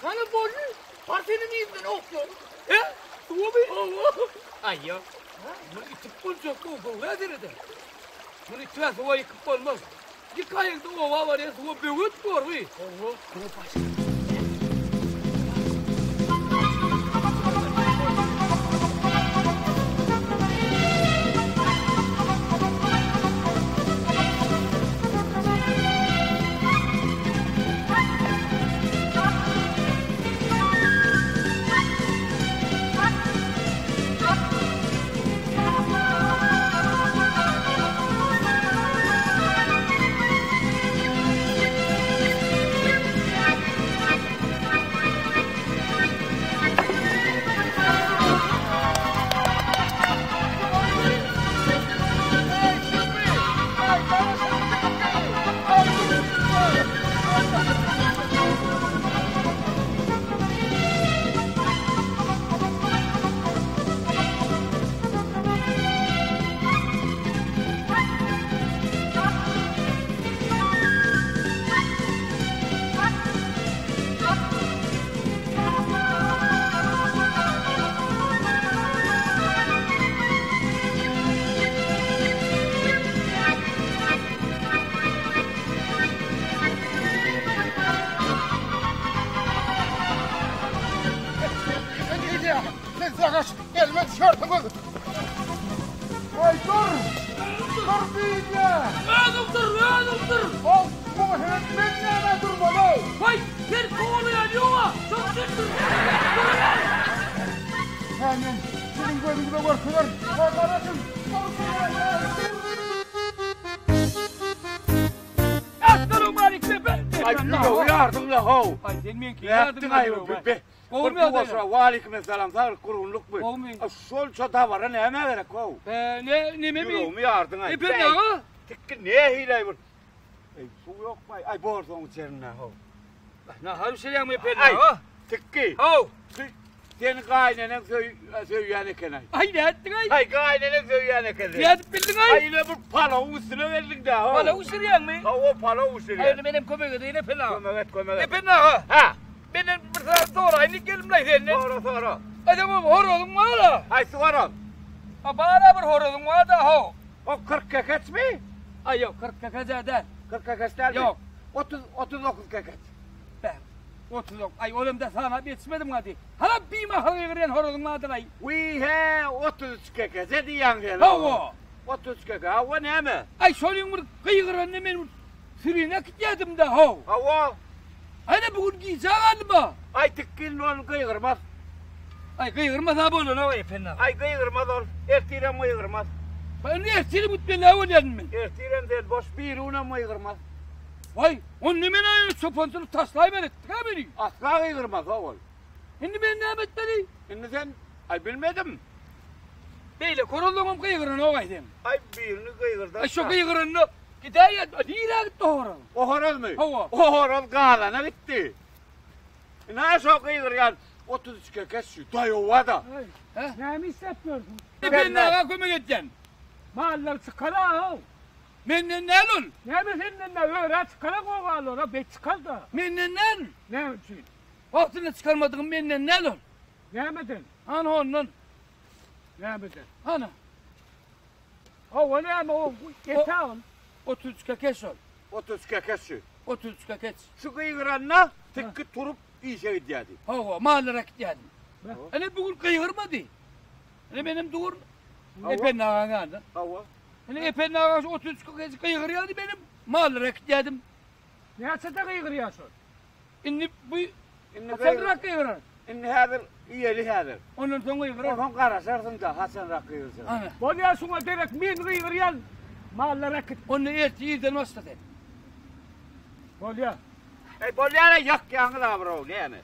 Hany boldy? Bar seniň yzyndan oklar. He? Suwa Hawa. Aý ýa. Muny itip boljak bu göwä derede. Muny itip suwa ýykyp bolmaz. Ýykaýyňda oba barýan suwa böwet borby. Hawa. Bolsa men nämä durmaly? Haý, sen kowalaýan ýog-a, şol sen dur. Duruber. Hä, men siziň gözüňize görkezerin. Garaşyň. Assalamualeykum efendim. Aý, ýüregi ýardyň-la, how. Aý, sen meňki ýardyň. Nätdiň-aý, be? Gowumy Bir goşa, waleýkimessalam, saglyk gurgunlykmy? Gowumy? Şonça dabara nämä gerek, how? Be, ne, nememi? Ýüregimi ýardyň-aý. Ependi aga. Tikgi nähili-aý bir. Eý, suw ýokmy? Aý, bor soň içerin-dä, how. Nahar bişirýäňmi Ependi aga? Tikgi. How. Seni gaýyneneň söýýän eken-aý. Aý, nätdiň-aý? Aý, gaýyneneň söýýän eken seni. Nädip bildiň-aý? Aý, ine bir palawyň üstüne geldiň-dä, how. Palaw bişirýäňmi? Hawa, palaw bişirýän. Aý, indi menem kömek edeýin Ependi aga. Kömek et, kömek et. Ependi aga. Hä? Menden bir zat soraýyn diýip geldim-laý senden. Sora, sora. Aý, seň o horazyň bar-a? Haýsy horaz? A, bar-a bir horazyň bar-da, how. O 40 kekeçmi? Aý, ýok, 40 kekeç-ä däl. 40 kekeç dälmi? Ýok. 30, 39 kekeç. Bä, 39. Aý, olam da sanap ýetişmedim gady. Hala bimahal gygyrýan horazyň bardyr-aý. Wiý, hä, 33 kekeç-e diýýäň sen. Hawa. 33 keke, hawa näme? Aý, şonuň bir gygyranyny men bir sürüne äkitýärdim-dä, how. Hawa. Ana bu gün gijä galdym-a. Aý, tikgin ol gygyrmaz. Aý, gygyrmasa bolanok, Ependi aga. Aý, gygyrmaz ol. Ertirem gygyrmaz. Ba, indi ertirem gitmeli bolýaryn men. Ertirem sen boş, birigünem gygyrmaz. Waý, onda men aýry çopançylyk taşlaýman etdik-ä meni. Asla gygyrmaz ho ol. Indi men näme etmeli? Indi sen, aý bilmedim. Beýle horazlaňam gygyranok-aý seň. Aý birini gygyrdan. Aý şo gygyranda gidäýen, nirä gitdi o horaz? O horazmy? Hawa. O horaz gazana gitdi. Ine şo gygyrýan 33 kekeç şu daýowa-da. Hä? Näme işläp ýörsüň? Ependi aga kömek edýän. Mallar çykar-a-ow. Menden däl ol. Näme senden däl, örä çykara gogalara bet çykar-da. Menden däl. Näme üçin? Wagtynda çykarmadygym menden däl ol. Nämeden? Hany hondan. Nämeden? Hany. Hawa näme o ete ol. 33 kekeç ol. 33 kekeç şu. 33 kekeç. Şu gygyranda tikgi turup işe gidýärdi. Hawa, mallara gidýärdi. Ene bu gün gygyrmady. Ene menem dur. Ependi agaň ýanynda. Hawa. Ine Ependi aga şu 33 gez gygyrýardy benim. Mallary äkitýärdim. Näçede gygyrýar şol? Indi bu Indi haçanrak gygyrar? Indi häzir iýeli häzir. Ondan soň gygyrar. Onsoň garaşarsyň-da haçanrak gygyrjak. Ana. Bolýar şuňa derek men gygyrýan mallary äkit. Onda ertir irden başla sen. Bolýar. Eý bolýar-a ýakýaňyz-a bir-ow näme?